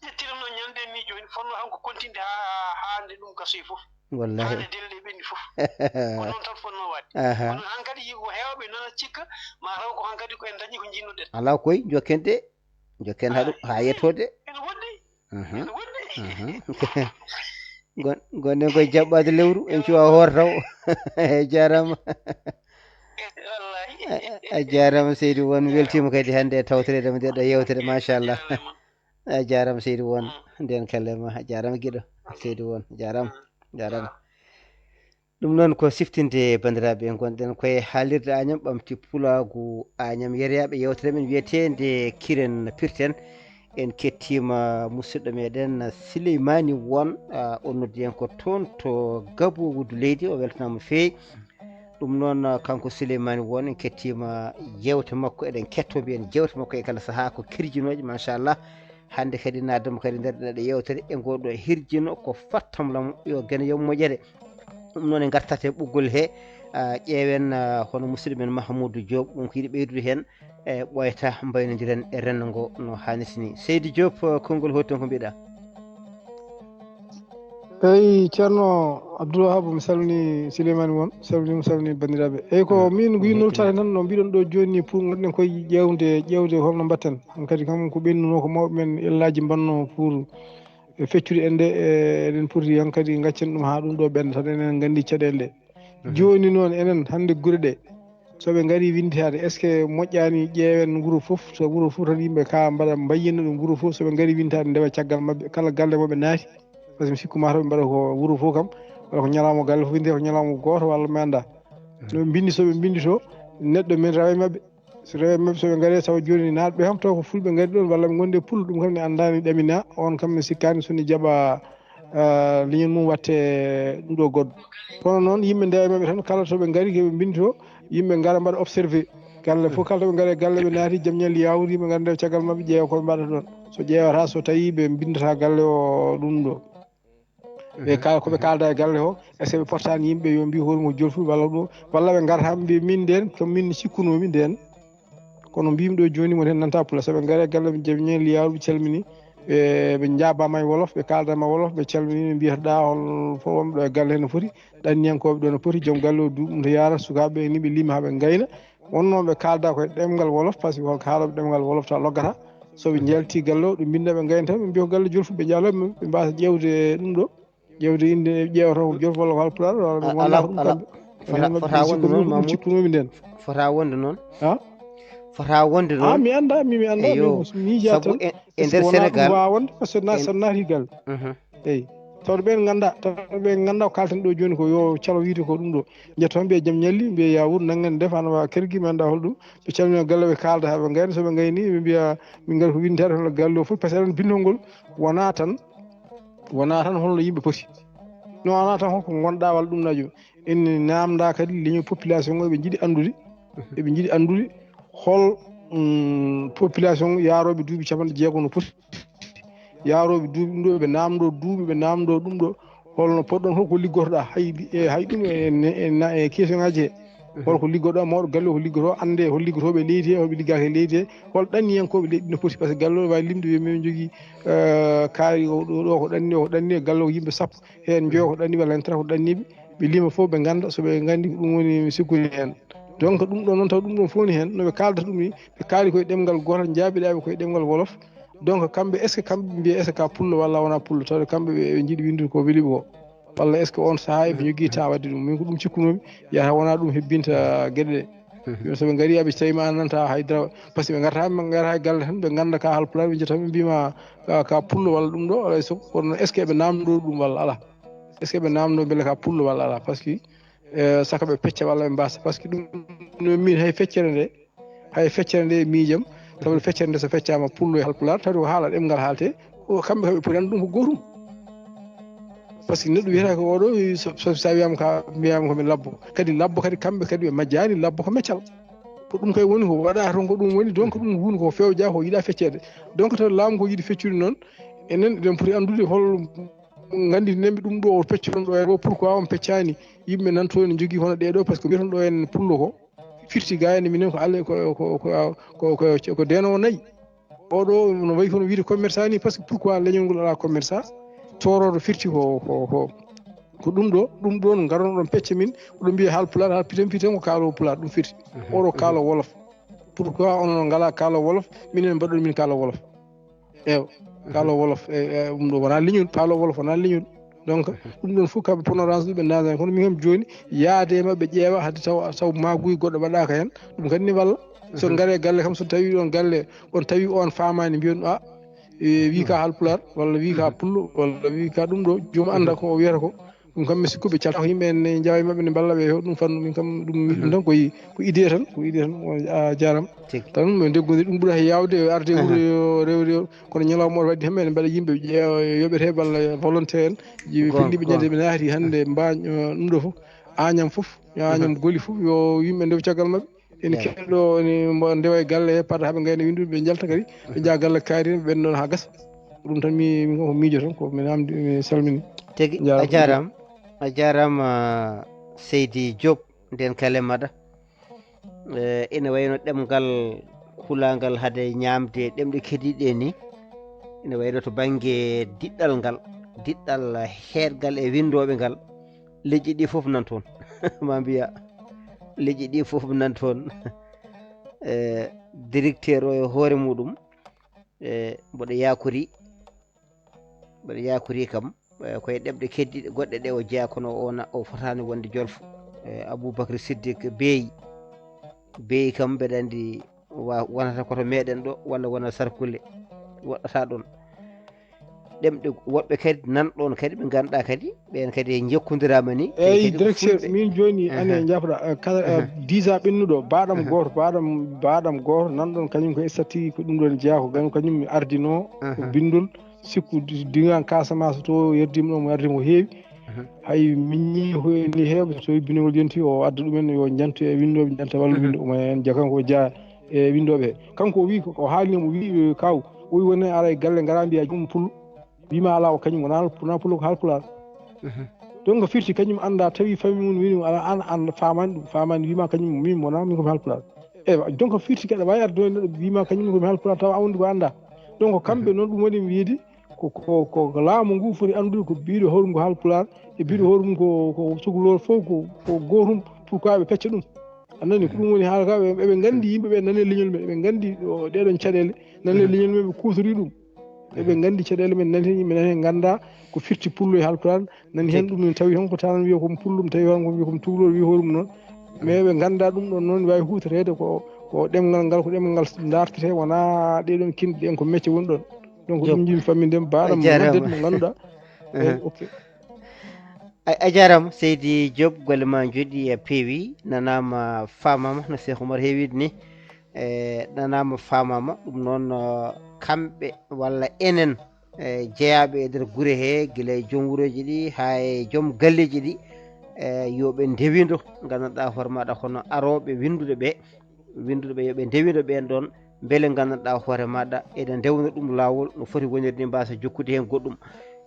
ƴettirno ñande ni jooni, fotno hanko kontinde ha ha nde ɗum gasoyi fof. Wallahi. Haade delle ɓenni fof. Ko noon tan fotno waɗde. Aha. Kono hankadi yiko heewɓe nana cikka ma taw ko hankadi ko en dañi ko jinnoɗen. Alaa koy, jokken de. Jokken haɗu ha yettode. Ene woɗɗi. Mhm. Ene woɗɗi. Mhm. Gon- gonnen koye jaɓɓaade lewru, en cuwa hoor taw. E jaarama. Wallahi. A- a jaarama seydi won, weltima kadi hannde e tawtoreede ma nde ɗo yewtere, machallah. A jaarama seydi won. Nden kallema a jaarama giɗo seydi won, jaarama. Jaarama. Ɗum noon ko siftinde banndiraaɓe, ngonɗen koye haalirde Añam, ɓamti pulaagu Añam. Yeriyaaɓe, yewtere men wiyeteende Kiren Pirten. En kettiima musidɗo meɗen Sileymaani Won, ah, o noddiyanko toon to Gabo Wuddu Leydi, o weltanaama feewi. Ɗum noon, ah, kanko Sileymaani Won, en kettiima yewte makko, eɗen ketto mbiyen jewte makko e kala sahaa ko kirjinooje, machallah. Hannde kadi naatdemo kadi nder ɗeɗo yewtere e ngoɗo hirjino ko fattam lam yo gene yo moƴƴere. Ɗum noon en ngartat e ɓoggol he, ah, ƴeewen, ah, hono musidɗo men Mahamoudou Diop, ɗum ko yiɗi ɓeydude heen e ɓooyata mbaynodiren e renndo ngo no haanirta ni. Seydi Diop, ah, konngol hoto ko mbiɗa? Eyi, Ceerno Abdoul Wahab, mi salmini Souleymane Won, salmini mo, salmini banndiraaɓe. Eyi, ko min ko yiɗnoo tawde tan no mbiɗon ɗo jooni ni, pour ngonɗen koye ƴeewde, ƴeewde holno mbaɗten. Hankadi kam ko ɓennuno ko mawɓe men ellaaji mbanno pour e feccude en de, e eɗen poti hankadi gaccen ɗum haa ɗum ɗo ɓennda tan, enen nganndi caɗeele ɗe. Jooni noon enen hannde gure ɗe, so ɓe ngari winnditaade, est ce que moƴƴaani ƴeewen wuro fof, so wuro fof tan yimɓe ka mbaɗa mbayyinna ɗum wuro fof, so ɓe ngari winnditaade ndewa caggal maɓɓe, kala galle mo ɓe naati, par ce que mi sikku mataw ɓe mbaɗa ko wuro fof kam, walla ko ñalawma galle fof winndita ko ñalawma gooto walla mi annda. No ɓe mbinndi, so ɓe mbinndi to, neɗɗo men rewa e maɓɓe, so rewa e maɓɓe, so ɓe ngari tawa jooni naatɓe kam taw ko fulɓe ngari ɗon walla ɓe ngondi e pul, ɗum kam mi anndaani ɗamina, on kam mi sikkaani so ni jaɓa, ah, leñol mum watte ɗum ɗo goɗɗo. Kono noon yimɓe ndewa e maɓɓe tan, kala to ɓe ngari, ko ɓe mbinndito, yimɓe ngara mbaɗa observé. Galle fof, kala to ɓe ngari e galle, ɓe naati jam ñalli yawude, yimɓe ngara ndewa caggal maɓɓe, ƴeewa ko ɓe mbaɗata ɗon. So ƴeewata, so tawi ɓe mbinndata galle o ɗum ɗo. Ɓe ka-, ko ɓe kaalda e galle o, est ce que ɓe pottaani yimɓe yo mbiy hoore mum ko jolfuɓe walla ɗo, walla ɓe ngarata ɓe mbiya min ndeen, ko min cikkunoomi ndeen. Kono mbiymi ɗo jooni, mo heen nanta pula, so ɓe ngari e galle, ɓe jami ñeeli yawude, ɓe calmini, ɓe, ɓe njaabaama e wolof, ɓe kaaldaama e wolof, ɓe calmini, ɓe mbiyata ɗa hol fof wonɓe ɗo e galle heen no foti, ɗanniyankooɓe ɗo no poti, joom galle o duuɓi ɗum to yaara, sukaaɓe ɓe ni ɓe lima haa ɓe ngayna. Wonnoo ɓe kaalda ko e ɗemngal wolof, par ce que won ko haalooɓe ɗemngal wolof taw loggata. So ɓe njalti galle o, ɓe mbinnda ɓe ngayna tan, ɓe mbiya ko galle jolfuɓe, ɓe jaalooɓe, ɓe mbaasa ƴeewde ɗum ɗo. Ƴeewde innde, ƴeewata ko jolfo walla ko haalpulaar, walla ɓe A- nganndaa alaa, ko ɗum alaa. Kamɓe. Fota, enen maɓɓe fota ɗum wonde sikkunomi, noon, ɗum Mamoudou? Cikkunomi ndeen. Fota wonde noon? Ha? Fota wonde Ah, noon? Mi anndaa, mi, mi anndaa, Eyo, mi, mi miijaat sabu tan. En, en Est-ce nder que wonaa ɗum Sénégal, waawaa wonde? Par ce que na-, en so naati galle. Mhm. Eyi. Tawde ɓeen nganndaa, tawde ɓeen nganndaa ko kaalten ɗo jooni ko yo calo wiyde ko ɗum ɗo. Njetto tan mbiya jam ñalli, mbiya ya wuur, nanngan def, ana waawa kergi, mi anndaa hol ɗum. Ɓe calmina galle, ɓe kaalda haa ɓe ngayna, so ɓe ngayni, ɓe mbiya, min ngari ko winnditaade hono galle o fof, par ce que eɗen binndol ngol wonaa tan, wonaa tan holno yimɓe poti. No wonaa tan holko ngonɗaa walla ɗum najo. Ene naamndaa kadi leñol population o, eɓe njiɗi anndude, eɓe njiɗi anndude hol, mm, population yaarooɓe duuɓi capanɗe jeego no poti. Yaarooɓe duuɓi ɗum ɗo, ɓe naamndoo duuɓi, ɓe naamndoo ɗum ɗo. Holno poɗɗon, holko liggotoɗaa? Hay, e, hay ɗum e, e, e, na-, e question ngaji he. Holko liggoɗaa, mawɗo galle o ko liggoto, annde hol liggotooɓe e leydi he, holɓe liggaaki e leydi he, hol ɗanniyankooɓe leydi no poti, par ce que galle o waawi limde wiya min jogii, eh, kaari o ɗo, ɗo ko ɗanni, o ko ɗanni, galle o ko yimɓe sappo, heen njoyo ko ɗanni, walla heen tati ko ɗanniiɓe, ɓe lima fof ɓe ngannda, so ɓe nganndi ko ɗum woni mi sikkuni heen. Donc ɗum ɗo noon taw ɗum ɗon fof ni heen, no ɓe kaaldata ɗum ni, ɓe kaali koye ɗemngal gootal, njaabiɗaa ɓe koye ɗemngal wolof, donc kamɓe, est ce que kamɓe mbiya est ce que ka pullo walla wona pullo, tawde kamɓe ɓe, ɓe njiɗi winndude ko weli ɓe ko? Walla est ce que on sahaa eɓe njogii temps waɗde ɗum? Min ko ɗum cikkunoomi, yata wona ɗum hebbinta geɗe ɗe. Yo so ɓe ngari, aɓe tawi ma a nanta hay dara, par ce que ɓe ngarata, ɓe ngarata e galle tan, ɓe ngannda ka haalpulaar, ɓe njetta ɓe mbiima ka, ka pullo walla ɗum ɗo, alay sago. Kono est ce que ɓe naamndoo ɗum walla alaa? Est ce que ɓe naamndoo mbele ka pullo walla alaa? Par ce que, eh, saka ɓe pecca walla ɓe mbaasa, par ce que ɗum no min hay feccere nde, hay feccere nde e miijam, tawde feccere nde so feccaama pullo e haalpulaar, tawde ko haala ɗemngal haalte, ko kamɓe kam ɓe poti anndu ɗum ko gootum. Par ce que neɗɗo wiyata ko oɗo, so, so, so a wiyama ka, mbiyama ko mi labbo. Kadi labbo kadi kamɓe kadi ɓe majjani labbo ko meccal. Ko ɗum kay woni ko waɗa toon ko ɗum woni, donc ɗum woni ko fewja ko yiɗa feccede. Donc to laamu ko yiɗi feccude noon, enen eɗen poti anndude hol nganndinanmi ɗum ɗo o peccoton ɗo en ɗo, pourquoi on peccaani yimɓe nan toon ne njogii hono ɗee ɗo, parce que mbiyaton ɗo en pullo ko firti ga en minen ko alle ko ko ko ko ko denowo nayi. Oɗo no wayi kono wiide commerçant ni, parce que pourquoi leñol ngol alaa commerçant? Toroɗo firti ko ko ko ko ɗum ɗo ɗum ɗon ngarono ɗon pecce min oɗo mbiya haalpulaar, haal pitan pitan ko kaalo pulaar ɗum firti. Oɗo kaalo wolof. Pourquoi onon ngala kaalo wolof, minen mbaɗon min kaalo wolof? Ew, kaalo wolof e e, ɗum ɗo wona leñol, kaalo wolof wona leñol. Donc ɗum ɗon fof kamɓe ponorance ɗum ɓe ndana kono min kam joni yaade e maɓɓe ƴeewa hadde taw taw maguy goɗɗo waɗaka hen. Ɗum kadi ne walla so ngare galle kam so tawi ɗon galle on tawi on famani mbiyon a e, wi ka halpulaar walla wi ka pullo walla wi ka ɗum ɗo joom anda ko o wiyata ko. Ɗum kam mi sikku ɓe calta ko yimɓe en ne jawa e maɓɓe ne mballa ɓe heew ɗum fannu min kam ɗum mi ɗum tan koye ko idée tan ko idée tan. A jarama. Tan ɓe ndeggude ɗum ɓuura he yawde arde wuro yo rewde kono ñalawma oto wadde hemɓe ne mbaɗa yimɓe yoɓete walla volonté en. Jiwi fendiɓe ñande ɓe naati hannde mbañ ɗum ɗo fof añam fof yo añam goli fof yo yimɓe ndew caggal maɓɓe. Ene keɗɗo ene mbo ndewa e galle he paata haɓe gayna windude ɓe njalta kadi ɓe jaa galle kaari ɓen ɗon ha gasa. Ko ɗum tan mi min ko miijo tan ko mi namdi mi salmini. Tigi a jarama. A jarama seydi Diop. Nden kale maɗa e, ene wayno ɗemgal kulangal hade ñamde ɗemɗe kediɗe ni. Ene wayno to bangge diɗɗal ngal diɗɗal heɗgal e windoɓe ngal. Leƴƴi ɗi fof nan toon ma mbiya leƴƴi ɗi fof nan toon. E, directeur o e hoore muɗum e, mboɗo yakori mboɗo yakori kam e, koye ɗemɗe keddiɗe goɗɗe ɗe o jeeya kono o na- o fotani wonde jolfo. E, Aboubacry Siddique beeyi beeyi kam mbeɗa andi wa- wonata koto meɗen ɗo walla wona sarkule woɗɗata ɗon. Ɗemɗe woɓɓe kadi nan ɗon kadi ɓe ganduɗa kadi ɓen kadi jokkodirama ni. Eyyi directeur min joni ane jafɗa kala disa ɓennuɗo baɗam goto baɗam baɗam goto nan ɗon kañum ko estati ko ɗum ɗon jeeya ko kañum ardino. Ko bindol sikku digan Casamance to yerdima ɗo mo ardima ko heewi. Hay miñi ni heewa so tawi bindigol yonti o adda ɗumen yo jantu e windoɓe janta walla windo omo en jakan ko jeeya e windoɓe he kanko o wi o haalnima o wi kaw o wi woni ara e galle gara mbiya jomum pullo. Wima ala o kañum wona wona pullo ko haalpulaar. Donc firti kañum anda tawi famille mum wini ala an an famani ɗum famani wima kañum min wona min komi haalpulaar. Ewa donc firti kadi aɗa wawi arde ɗo neɗɗo wima kañum komi haalpulaar tawa awdi ko anda. Donc kamɓe noon ɗum waɗi mi wiide ko ko ko laamu ngu foti andude ko biɗo hoore mum ko haalpulaar e biɗo hoore mum ko ko suklor fof ko ko gotum. Pourquoi ɓe pecca ɗum? A nani ko ɗum woni haala ka eɓe gandi yimɓeɓe nani leñol men eɓe gandi ɗeɗon caɗele nani leñol men ɓe kutori ɗum. Eɓe gandi caɗele men nani yimɓe nani ganda ko firti pullo e haalpulaar. Nani hen ɗum ne tawi tan ko tan wiya komi pullo mi tawi tan ko wiya komi tuklor wiya hoɗum noon. Mais ɓe ganda ɗum ɗon noon wawi hutorede ko ko ɗemgal ngal ko ɗemgal ngal dartete wona ɗeɗon kinɗe ɗen ko mecce woni ɗon. Donc ɗum jimi famminde baɗam noddete mo ganduɗa. Ok. A jarama seydi Diop golle ma jooɗi e peewi nanama famama no Cheikh Oumar heewide ni. E nanama famama ɗum noon kamɓe walla enen e jeeyaɓe e nder guure he gila e joom wuroji ɗi ha e joom galleji ɗi. E yoɓe ndewido gandanɗa hoore maɗa hono aroɓe windude ɓe windude ɓe yoɓe ndewido ɓen ɗon beele gandanɗa hoore maɗa ene ndewna ɗum lawol no foti wonirde mbasa jokkude hen goɗɗum.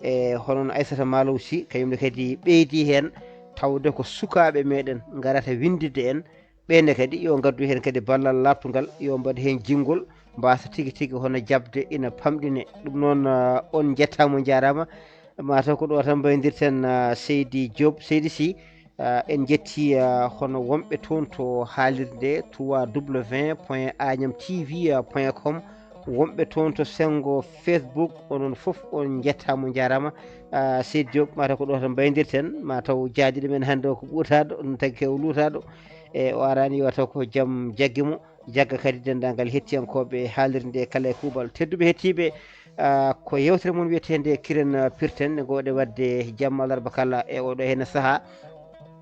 E hono no Aissata Malow Sy kañumne kadi ɓeydi hen tawde ko sukaɓe meɗen garata windidde en. Ɓeynde kadi yo ngaddu heen kadi ballal laaɓtungal yo mbaɗ heen jinngol mbasa tigi tigi hono jaɓde ina pamɗine. Ɗum noon on njettaama on njaaraama. Mataw ko ɗo tan mbaydirten seydi Diop seydi Sy. En njetti hono wonɓe toon to haalirde trois w point agnam tv point com. Wonɓe toon to senngo Facebook onon fof on njettaama on njaaraama. Seydi Diop mataw ko ɗo tan mbaydirten mataw jaadiɗo men hannde o ko ɓuutaaɗo ɗum tagi kew luutaaɗo. E o arani yo taw ko jam jaggi mo jagga kadi denndaangal hettiyankooɓe haalirde nde kala e kuuɓal tedduɓe hettiiɓe. Ko yewtere mon wiyetende kiren pirten nde ngowɗe waɗde jamma alarba kala e oɗo hene sahaa.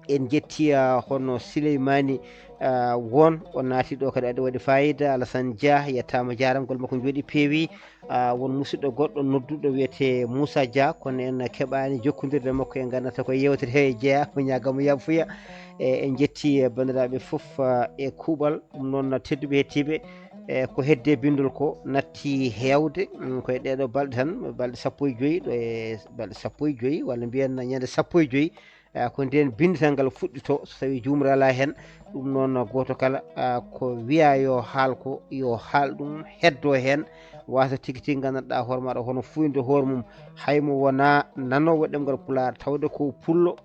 En njetti hono Sileymani won o naati ɗo kadi aɗa waɗi fayida Alassane Dia yettaama jaaraama gol makko jooɗi peewi. Won musidɗo goɗɗo nodduɗo wiyete Moussa Dia kono en keɓaani jokkondirde makko en nganndanata ko yewtere he jeeya ko ñaagamo yafuya. E en njetti banndiraaɓe fof e kuuɓal ɗum noon tedduɓe hettiiɓe. E ko heddi e binndol ko natti heewde, mm, koye ɗeeɗoo balɗe tan, balɗe sappo e joy, ɗo e balɗe sappo e joy, walla mbiyen ñande sappo e joy, e ko ndeen binndital ngal fuɗɗitoo, so tawii juumre alaa heen. Ɗum noon, gooto kala, a, ko wiyaa yo haal ko, yo haal ɗum, heddoo heen, wasa tigi tigi nganndanɗaa hoore maaɗa hono fuynde hoore mum, hay mo wonaa nanoowo ɗemngal Pulaar, tawde ko pullo,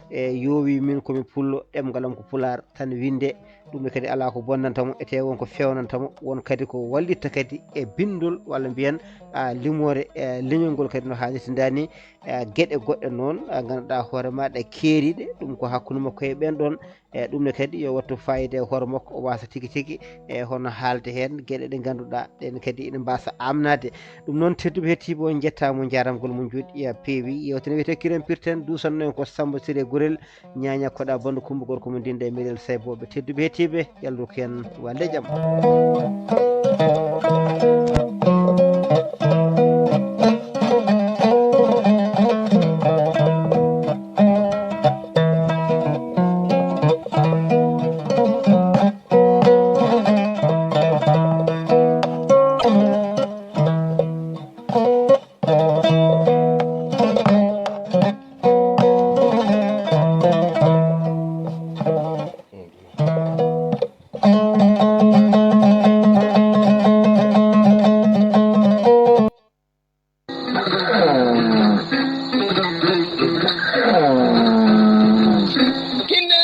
e yoowi min ko mi pullo, ɗemngal am ko Pulaar tan winnde. Ɗum ne kadi alaa ko bonnanta mo, etee won ko feewnanta mo, won kadi ko wallitta kadi e binndol walla mbiyen, a, limoore, e, leñol ngol kadi no haanirta ni. E, geɗe goɗɗe noon, a, ngannduɗaa hoore ma ɗe keeriiɗe, ɗum ko hakkunde makko e ɓeen ɗoon. E, ɗum ne kadi yo wattu fayida e hoore makko, o wasa tigi tigi, e, hono haalde heen geɗe ɗe ngannduɗaa ɗeen kadi ina mbasa amnaade. Ɗum noon, tedduɓe hettiiɓe, on njettaama, njaaraama, ngol mo njuuɗi, ya peewi. Yeewtere wiyetee Kiren Pirten, duusanno en ko Samba Siré Gurel, ñaaña koɗa banndo Kumba Gorko mo ndinɗe e meɗel Saybooɓe. Tedduɓe hettiiɓe, yallu ko en wallde jam. Kinde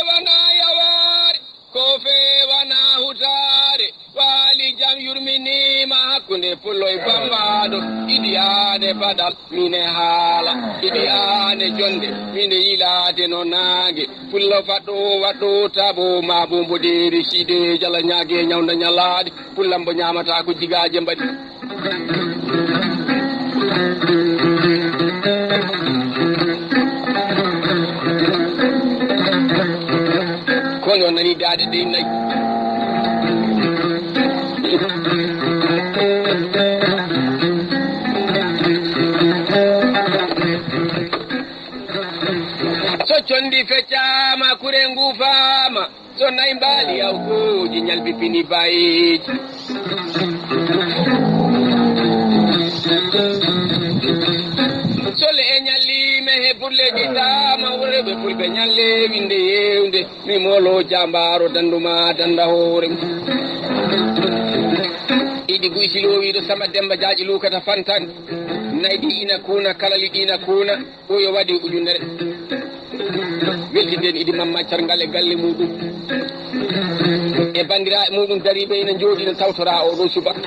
wona yawaare, ko fewana hutaare, waali jam yurminiima hakkunde pullo e bambaɗo. Idi ane badal, mine haala, idi ane jonde, mine yilaade no naange. Pullo faɗɗo, waɗɗo tabo, ma bo mbodeeri siide, jala ñaage, ñawnda ñalaade. Pullambo ñaamata ko jigaaje mbaɗi. Ko yo nani daade ɗe nayi. So condi feccaama, kure nguufaama. So nayi mbaali yawtooji, ñalbi pini bayeeji. Sole e ñalli mehe burleeji taama, worɓe fulɓe ñalle winde yewnde, mi moolo jambaaro danduma danda hoore. Idi guy siloowiiɗo sama Demba Jaaji luukata fantan, nayi ɗi ina kuuna, kalali ɗi ina kuuna. Ɓooyo waɗi ujunere. Weltiden Idi Mamma Carngal e galle muɗum. E banndiraaɓe muɗum dariiɓe ina njooɗi, ina tawtora oo ɗoo subaka.